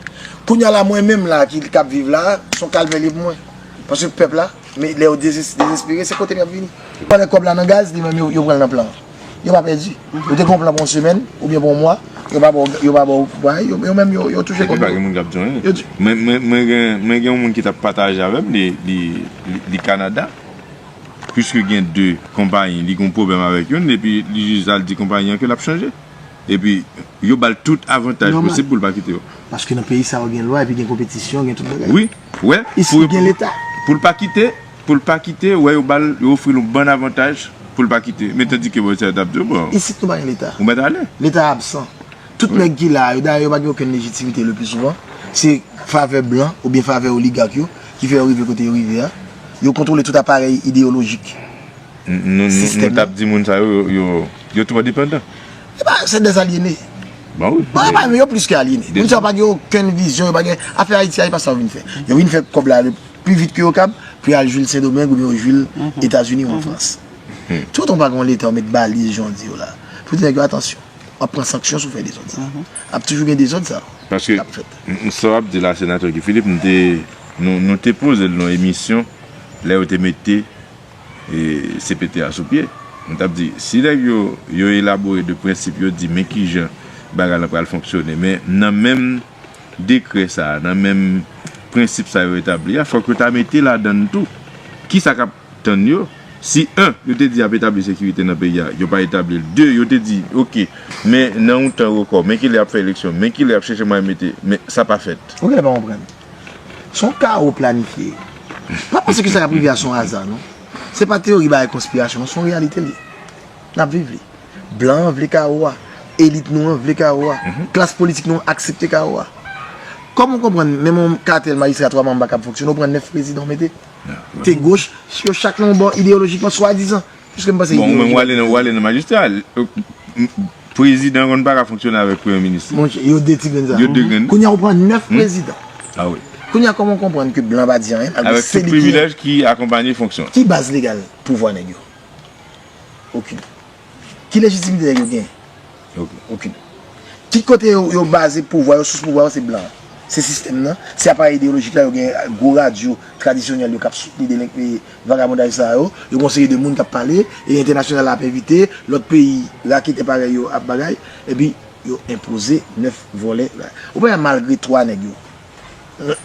Kounye a la, mwen menm la, ki, k ap viv la, se yon kalvè li ye pou mwen. Paske pèp la, men lè yo dezes-, dezespere, se kote m y ap vini. Yo pran kòb la nan gaz, li menm yo, yo pran l nan plan an. Yo pa pèdi. Ou te gen yon plan pou yon semèn, oubyen pou yon mwa, yo pa ba w, yo pa ba w, yo, yo menm, yo, yo touche kòb yo. Epi pa gen moun k ap di anyen. Yo di- Mwen, mwen, mwen gen, mwen gen yon moun ki t ap pataje avè m, li, li, li, li Kanada. Piske gen de konpayi, li gen yon pwoblèm avèk youn, epi li jis al di konpayi an ke l ap chanje. Epi, yo ba l tout avantaj posib pou l pa kite yo. Paske nan peyi sa yo gen lwa, epi gen konpetisyon, gen tout bagay. Wi, wè. Isit gen Leta. Pou l pa kite, pou l pa kite, wè, yo ba l, yo ofri l yon bann avantaj pou l pa kite. Men tandike bò sa yo t ap di yo, bon. Isit nou pa gen Leta. Ou mèt ale. Leta absan. Tout nèg ki la a yo, dayè yo pa gen okenn lejitimite le pli souvan. Se favè blan oubyen favè oligak yo ki fè yo rive kote yo rive a. Yo kontwole tout aparèy ideyolojik. Nou, nou, nou t ap di moun sa yo, yo, yo, yo twò depandan. E pa, se dèzalyene. Bon, wi. Bon, yo pa, yo plis ke alyene. Moun sa yo pa gen okenn vizyon, yo pa gen, afè Ayiti a, e pa sa yo vin fè. Yo vin fè kòb la le pli vit ke yo kab, pou yo al jwi l Sendomeng oubyen yo jwi l Etazini ou an Frans. Tout ou pa gen yon Leta, ou met baliz, jan w di yo la. Pou di nèg yo, atansyon, w ap pran sanksyon si w fè dezòd sa. Ap toujou gen dezòd sa k ap fèt. Paske, m, m, sa w ap di la, Senatè Guy Philippe, m te, nou, nou te poze l nan emisyon, lè yo te mete e, C P T a sou pye. M t ap di, si nèg yo, yo elabore de prensip, yo di, men kijan bagay lan pral fonksyone. Men nan menm dekrè sa a, nan menm prensip sa yo etabli a, fòk yo ta mete ladan l tou kisa k ap tann yo. Si, en, yo te di y ap etabli sekirite nan peyi a, yo pa etabli l. De, yo te di, oke, men nan yon tan rekò, men kilè y ap fè eleksyon, men kilè y ap chèche mwayen mete, men sa pa fèt. Ou genlè pa konprann. Se yon kawo planifye. Pa panse ke sa k ap rive a se yon aza, non. Se pa teyori bagay konspirasyon, non, se yon reyalite l ye. N ap viv li. Blan an vle kawo a. Elit nou an vle kawo a. Klas politik nou an aksepte kawo a. Kòman w konprann, menm yon katèl majistra twa manm pa kab fonksyone, ou pran nèf prezidan w mete? Te goch, yo chak nan yon bò ideyolojikman, swadizan. Piske m panse ideyolojik. Bon, ou menm w ale nan, w ale nan majistra. Prezidan konn pa ka fonksyone avèk premye minis. Monchè, yo de ti grenn sa. Yo de grenn. Kounye a ou pran nèf prezidan. Ah wi. Kounye a kòman w konprann ke blan pa di anyen, malgre se li ki... Avèk tout privilèj ki akonpanye fonksyon. Ki baz legal pouvwa nèg yo? Okenn. Ki lejitimite nèg yo genyen? Okenn. Ki kote yo, yo baze pouvwa yo, sous pouvwa yo, se blan. Se sistèm nan, se aparèy ideyolojik la, yo gen gwo radyo tradisyonèl yo k ap soutni delenk-, e, vagabondaj sa yo, yo gen yon seri de moun k ap pale, e entènasyonal la ap envite, lòt peyi raketè parèy yo ap bagay, epi yo enpoze nèf vòlè. Ou pa wè malgre twa nèg yo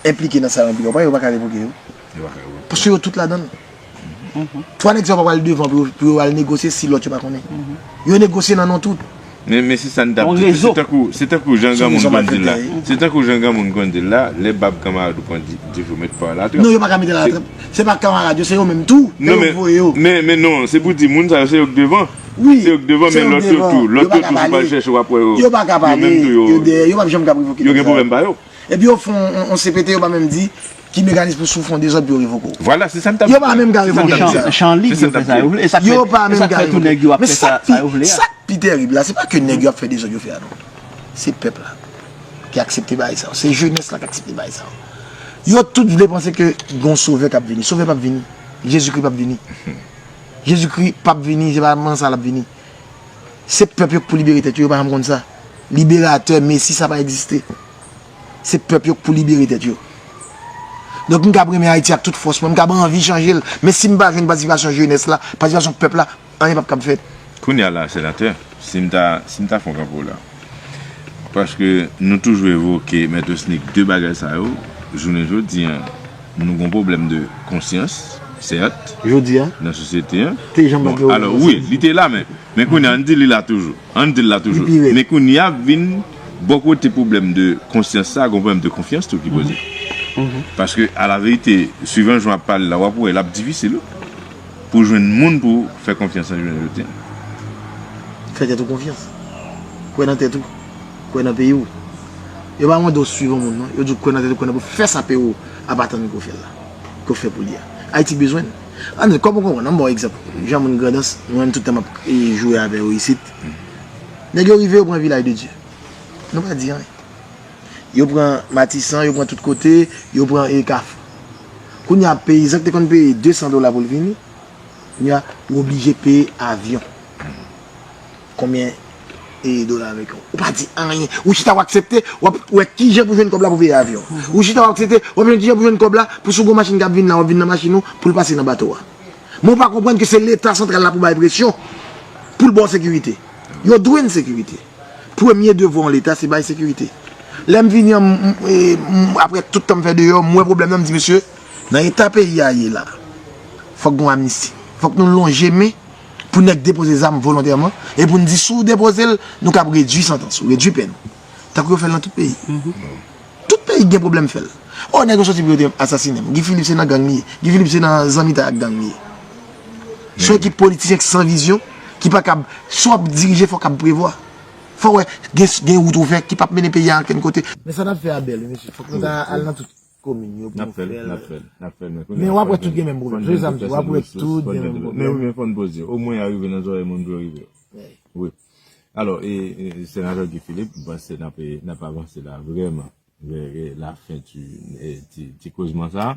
enplike nan sa yo enplike, ou pa wè yo pa ka revoke yo? Yo pa ka revoke. Paske yo tout ladan l. Twa nèg sa yo pa pral devan pou yo, pou yo al negosye si lòt yo pa konnen. Yo negosye nan non tout. Men, men se sa n t ap di. Se tankou, se tankou jan granmoun konn di l la. Se tankou jan granmoun konn di l la, lè bab kanmarad ou pran di, dife ou met pa latrap. Non, yo pa ka mete latrap. Se pa kanmarad yo, se yo menm tou. Ke yo voye yo. Men, men non, se pou di moun sa yo, se yo k devan. Wi, se yo k devan, men lòt yo tou, lòt yo tou, si w pral chèche, w ap wè yo. Yo pa ka pale, yo dèyè, yo p ap janm ka revoke nèg sa yo. Yo gen pwoblèm pa yo. Epi yo fè yon, yon, yon C P T, yo pa menm di ki mekanizm pou si w fè yon dezòd pou yo revoke w. Vwala, se sa m t ap di. Yo pa menm ka revoke nèg sa yo. Chan lib, yo fè sa yo vle. E sa k fè, e sa k fè tou nèg yo ap fè sa, sa yo vle a. Sa k pi tèrib la, se pa ke nèg yo ap fè dezòd yo fè a non. Se pèp la ki aksepte bagay sa yo. Se jenès la ki aksepte bagay sa yo. Yo tout vle panse ke gon sovè k ap vini. Sovè p ap vini. Jezikri p ap vini. Jezikri p ap vini, se pa nan sa l ap vini. Se pèp yo k pou libere tèt yo, yo pa janm konn sa. Liberatè, mesi, sa pa egziste. Se pèp yo k pou libere tèt yo. Donk, m kab renmen Ayiti ak tout fòs mwen, m kab anvi chanje l, men si m pa jwenn patisipasyon jenès la, patisipasyon pèp la, anyen p ap kab fèt. Kounye a la, senatè, si m ta, si m ta fè yon kanpe w la, paske nou toujou evoke Mèt Osnick de bagay sa yo, jounen jodi a, nou gon pwoblèm de konsyans, sèt, nan sosyete a. Te janm pa gen. Bon, alò, wi, li te la, men, men kounye a, ann di li la toujou. Ann di l la toujou. Men kounye a vin bò kote pwoblèm de konsyans sa, gon pwoblèm de konfyans tou ki poze. Paske, alaverite, swivan jan w ap pale la, w ap wè l ap difisil wi, pou jwenn moun pou fè konfyans nan jounen jodi a. Fè tèt ou konfyans. Kwè nan tèt ou. Kwè nan peyi w. Yo pa mande w swiv yon moun non. Yo di w kwè nan tèt ou, kwè nan peyi w. Fè sa peyi w ap atann ke w fè l la. Ke w fè pou li a. Ayiti bezwen l. Ann, kòm ou konprann, ann ba w egzanp. Jan moun Grandans, nou menm tout tan m ap e, joure avè yo isit. Nèg yo rive, yo pran Vilaj de Dye. Nou pa di anyen. Yo pran Matisan, yo pran tout kote, yo pran e, Kafou. Kounye a, peyizan ki te konn peye de san dola pou l vini, kounye a, ou oblije peye avyon. Konbyen e, dola avèk yo? Ou pa di anyen. Ou chita, w aksepte, w ap wè kijan pou jwenn kòb la pou peye avyon. Ou chita, w aksepte, w ap jwenn kijan pou jwenn kòb la pou si w gen yon machin k ap vin la, w ap vin nan machin ou pou l pase nan bato a. Men w pa konprann ke se Leta santral la pou bay presyon pou l ba w sekirite. Yo dwe n sekirite. Premye devwa yon Leta se bay sekirite. Lè m vini an, m- m- e, m- apre tout tan m fè deyò, m wè pwoblèm nan, m di mesye, nan eta peyi a ye la, fòk gen yon amnisti. Fòk nou lonje men pou nèg depoze zam volontèman e pou n di si w depoze l, nou kab redui santans ou, redui pèn ou. Tankou yo fè l nan tout peyi. Tout peyi gen pwoblèm fè l. O, nèg yo soti pou yo te asasinen m. Guy Philippe se nan gang li ye. Guy Philippe se nan zanmitay ak gang li ye. Se yon ekip politisyen ki san vizyon, ki pa kab, si w ap dirije, fò w kab prevwa. Fò w wè gen, gen wout ou fè ki p ap mennen peyi a ankenn kote. Men sa n ap fè a bèl wi mesye. Fòk nou ta al nan tout komin yo pou nou fè l. N ap fè l, n ap fè l, n ap fè l. Men w ap wè tout gen menm pwoblèm. Se sa m di, w ap wè tout gen menm pwoblèm. Men wi, men fò n poze. Omwen y a rive nan zòrèy moun pou yo rive. Wi. Alò, e, e, Senatè Guy Philippe, m panse n ap, n ap avanse la vrèman. Vè, vè, lafen ti, e, ti, ti kozman sa.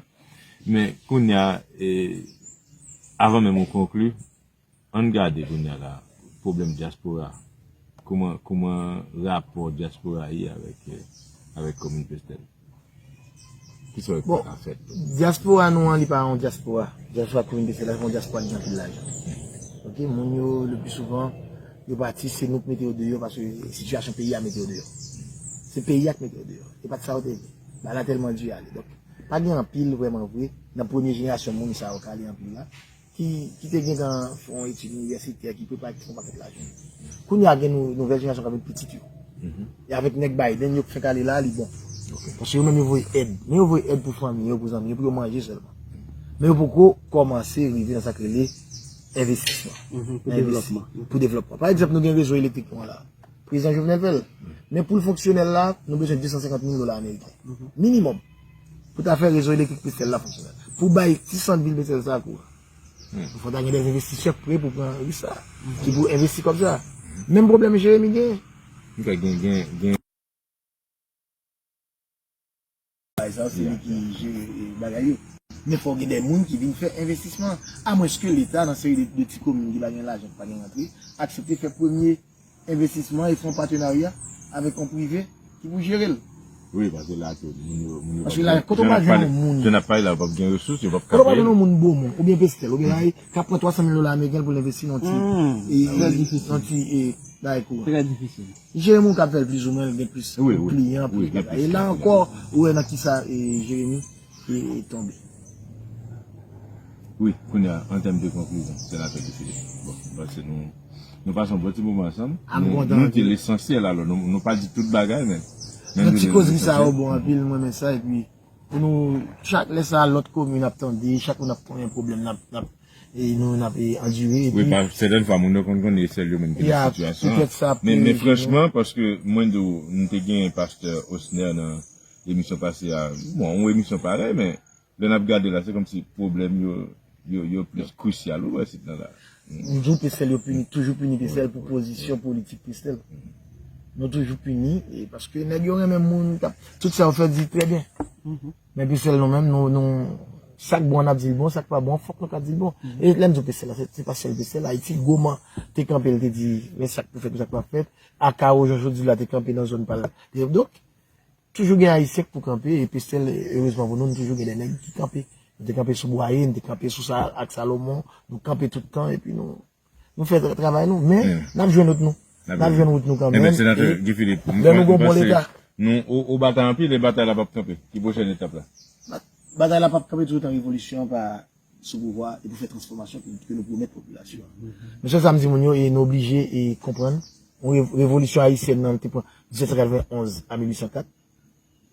Men kounye a, e, avan menm ou konkli, ann gade kounye a la, pwoblèm dyaspora. Kouman, kouman rapò dyaspora ye avèk, e, avèk komin Pestèl? Kisa w kwè ka fèt? Dyaspora nou an, li pa yon dyaspora. Dyaspora komin Pestèl la, se yon dyaspora ki gen anpil lajan. Ok, moun yo, le pli souvan, yo pati, se nou k mete yo deyò, paske sitiyasyon peyi a mete yo deyò. Se peyi a k mete yo deyò. E pa t sa yo te vle. Bagay la tèlman di ale. Donk, pa gen anpil vrèman vre nan premye jenerasyon moun sa yo k ale anpil la, ki, ki te gentan fè yon etid inivèsitè, ki prepare, ki fè yon pakèt lajan. Kounye a gen nou, nouvèl jenerasyon k ap vin pitit yo. E avèk nèg Biden yo k fenk ale la, li bon. Paske yo menm yo voye èd. Men yo voye èd pou fanmi yo, pou zanmi yo, pou yo manje sèlman. Men yo poko kòmanse rive nan sa k rele envestisman. Pou devlòpman. Pou devlòpman. Pa egzanp, nou gen rezo elektrik nou an la. Prezidan Jovenel fè l. Men pou l fonksyonèl la, nou bezwen de san senkant mil dola ameriken. Minimòm. Pou ta fè rezo elektrik Pestèl la fonksyonèl. Pou bay ti sant vil Pestèl sa kouran. Fò ta gen de envestisè k pre pou pran risk sa. Ki pou envesti kòb sa. Menm pwoblèm Jeremi genyen. Gen, gen, gen. Bay sa, se li ki jere, e, bagay yo. Men fò gen de moun ki vin fè envestisman. Amwenske Leta, nan seri de, de ti komin ki pa gen lajan, ki pa gen rantre, aksepte fè premye envestisman e fè yon patenarya avèk yon prive ki pou jere l. Wi, paske la tou, moun yo, moun yo. Paske la, kote w pral jwenn yon moun. Jan n ap pale la, yo p ap gen resous, yo p ap kapab. Kote w pral jwenn yon moun Bomon, oubyen Pestèl, oubyen Ayè, k ap pran twa san mil dola ameriken pou l envesti nan ti, e, nan ti, e, bagay kouran. Trè difisil. Jeremi ou kab fè l plizoumwen, l gen plis kliyan, plis bagay. E la ankò, ou wè nan kisa, e, Jeremi, e, tonbe. Wi, kounye a, an tèm de konklizyon, Senatè Guy Philippe. Bon, m panse nou, nou pase yon bon ti moman ansanm. Nou, nou di lesansyèl, alò, nou, nou pa di tout bagay, men, men nou di lesansyèl. Ti kozri sa yo bon anpil, mwen renmen sa, epi pou nou, chak lè sa, lòt komin ap tande, chak moun ap konnen pwoblèm, n ap, n ap, e nou, n ap, e, andire, epi. Wi, pa, sètèn fwa, moun yo konn konnen se sèl yo menm ki nan sitiyasyon an. Men, men franchman, paske mwen di w, nou te gen pastè Osner nan emisyon pase a, bon, yon emisyon parèy, men lè n ap gade la, se kòmsi pwoblèm yo, yo, yo plis krisyal, ou wè, sit nan la. M di w, Pestèl yo pini, toujou pini Pestèl pou pozisyon politik Pestèl. Nou toujou pini, e paske nèg yo renmen moun k ap, tout sa yo fè di trè byen. Men Pestèl nou menm, nou, nou, sa k bon, n ap di l bon, sa k pa bon, fòk nou ka di l bon. E lè m di w Pestèl la, se, se pa sèl Pestèl, Ayiti, Goman te kanpe, l te di, men sa k pou fèt, men sa k p ap fèt. Akawo, jan jodi la, te kanpe nan zòn pa l. Donk, toujou gen Ayisyen k pou kanpe, e Pestèl, erezman pou nou, nou toujou gen de nèg ki kanpe. Nou te kanpe sou Bwaye, nou te kanpe sou sa ak Salomon, nou kanpe tout tan, epi nou, nou fè tra-, travay nou, men n ap jwenn wout nou. N ap jwenn wout nou kanmenm. Enben, Senatè Guy Philippe, lè nou gon bon Leta. Nou, ou, ou batay anpil, e batay la p ap kanpe. Ki pwochèn etap la? Ba-, batay la p ap kanpe toutan revolisyon an pa sou pouvwa e pou fè transfòmasyon ke, ke nou pwomèt popilasyon an. Men sèl sa m di moun yo, e nou oblije e konprann, yon rev-, revolisyon ayisyèn nan te pran disèt san katrevenn onz a mil uit san kat,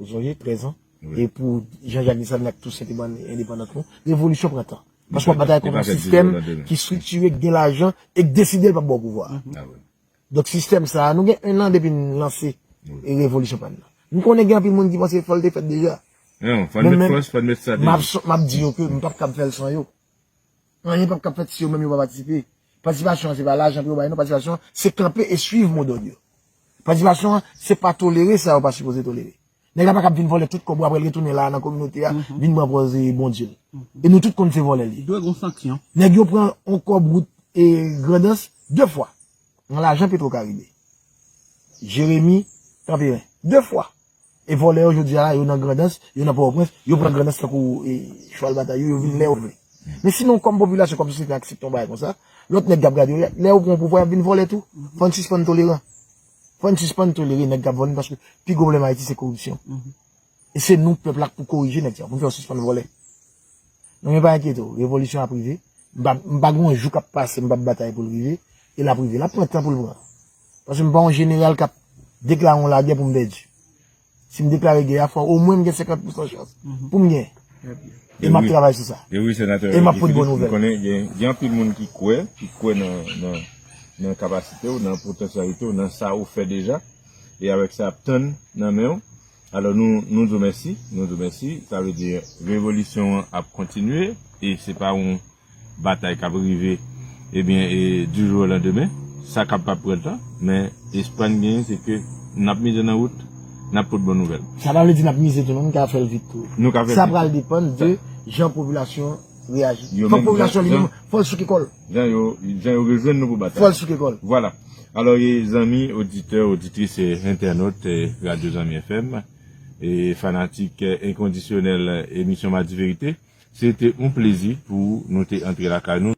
ou sonje, trèz an, e pou Jean-Jacques Dessalines ak Toussaint te ban endepandans nou, revolisyon pran tan. Paske w ap batay kont yon sistèm ki estriktire, ki gen lajan e ki deside l p ap ba w pouvwa a. Donk sistèm sa a, nou gen en an depi n lanse e revolisyon pa n nan. M konnen gen anpil moun ki panse fò l te fèt deja. Men menm, m ap di yo ke m p ap kab fè l san yo. Anyen p ap kab fèt si yo menm yo pa patisipe. Patisipasyon an se pa lajan pou yo bay non, patisipasyon an se kanpe e swiv modòd yo. Patisipasyon an se pa tolere sa yo pa sipoze tolere. Nèg la pa kab vin vòlè tout kòb ou apre l retounen la nan kominote a, vin pran pòz e Bondye l. E nou tout konn se vòlè l ye. Dwe gon sanksyon. Nèg yo pran yon kòb wout e Grandans de fwa. Nan lajan Petro Karibe. Jeremi Kanperen. De fwa. E vòlè yo jodi a la, yo nan Grandans, yo nan Pòtoprens, yo pran Grandans tankou e, chwal batay yo, yo vin lè yo vle. Men si nou kòm popilasyon, kòm sosyete aksepte yon bagay konsa, lòt nèg k ap gade yo, lè yo pran pouvwa, y ap vin vòlè tou. Fò n sispann toleran. Fò n sispann tolere nèg k ap vòlè nou paske pi gwo pwoblèm Ayiti se koripsyon. E se nou, pèp la, k pou korije nèg sa yo, pou n fè yo sispann vòlè. Non, men pa enkyete w, revolisyon ap rive. M pa, m pa gen yon jou k ap pase, m p ap batay pou l rive. E l ap rive. L ap pran tan pou l pran. Paske m pa yon jeneral k ap deklare yon lagè pou m pèdi. Si m deklare gè a, fò omwen m gen senkant pousan chans pou m genyen. E m ap travay sou sa. E m ap pote bon nouvèl. M konnen gen, gen anpil moun ki kwè, ki kwè nan, nan, nan kapasite w, nan potansyalite w, nan sa ou fè deja. E avèk sa, y ap tann nan men w. Alò, nou, nou di w mèsi, nou di w mèsi. Sa vle di, revolisyon an ap kontinye, e se pa yon batay k ap rive, ebyen, e, du jour au lendemain. Sa kab pap pran tan, men espwa n genyen, se ke n ap mize nan wout, n ap pot bon nouvèl. Sa pa vle di n ap mize tou, non, nou ka fè l vit tou. Nou ka fè l vit tou. Sa pral depann de jan popilasyon an reyaji. Fòk popilasyon li menm, fò l souke kò l. Jan yo, jan yo rejwenn nou pou batay. Fò l souke kò l. Vwala. Alò, e, zanmi, oditè, oditris, e, entènot, e, Radyo Zanmi F M, e, fanatik, e, enkondisyonèl, e, emisyon Madi Verite, se te yon plezi pou nou te antre lakay nou.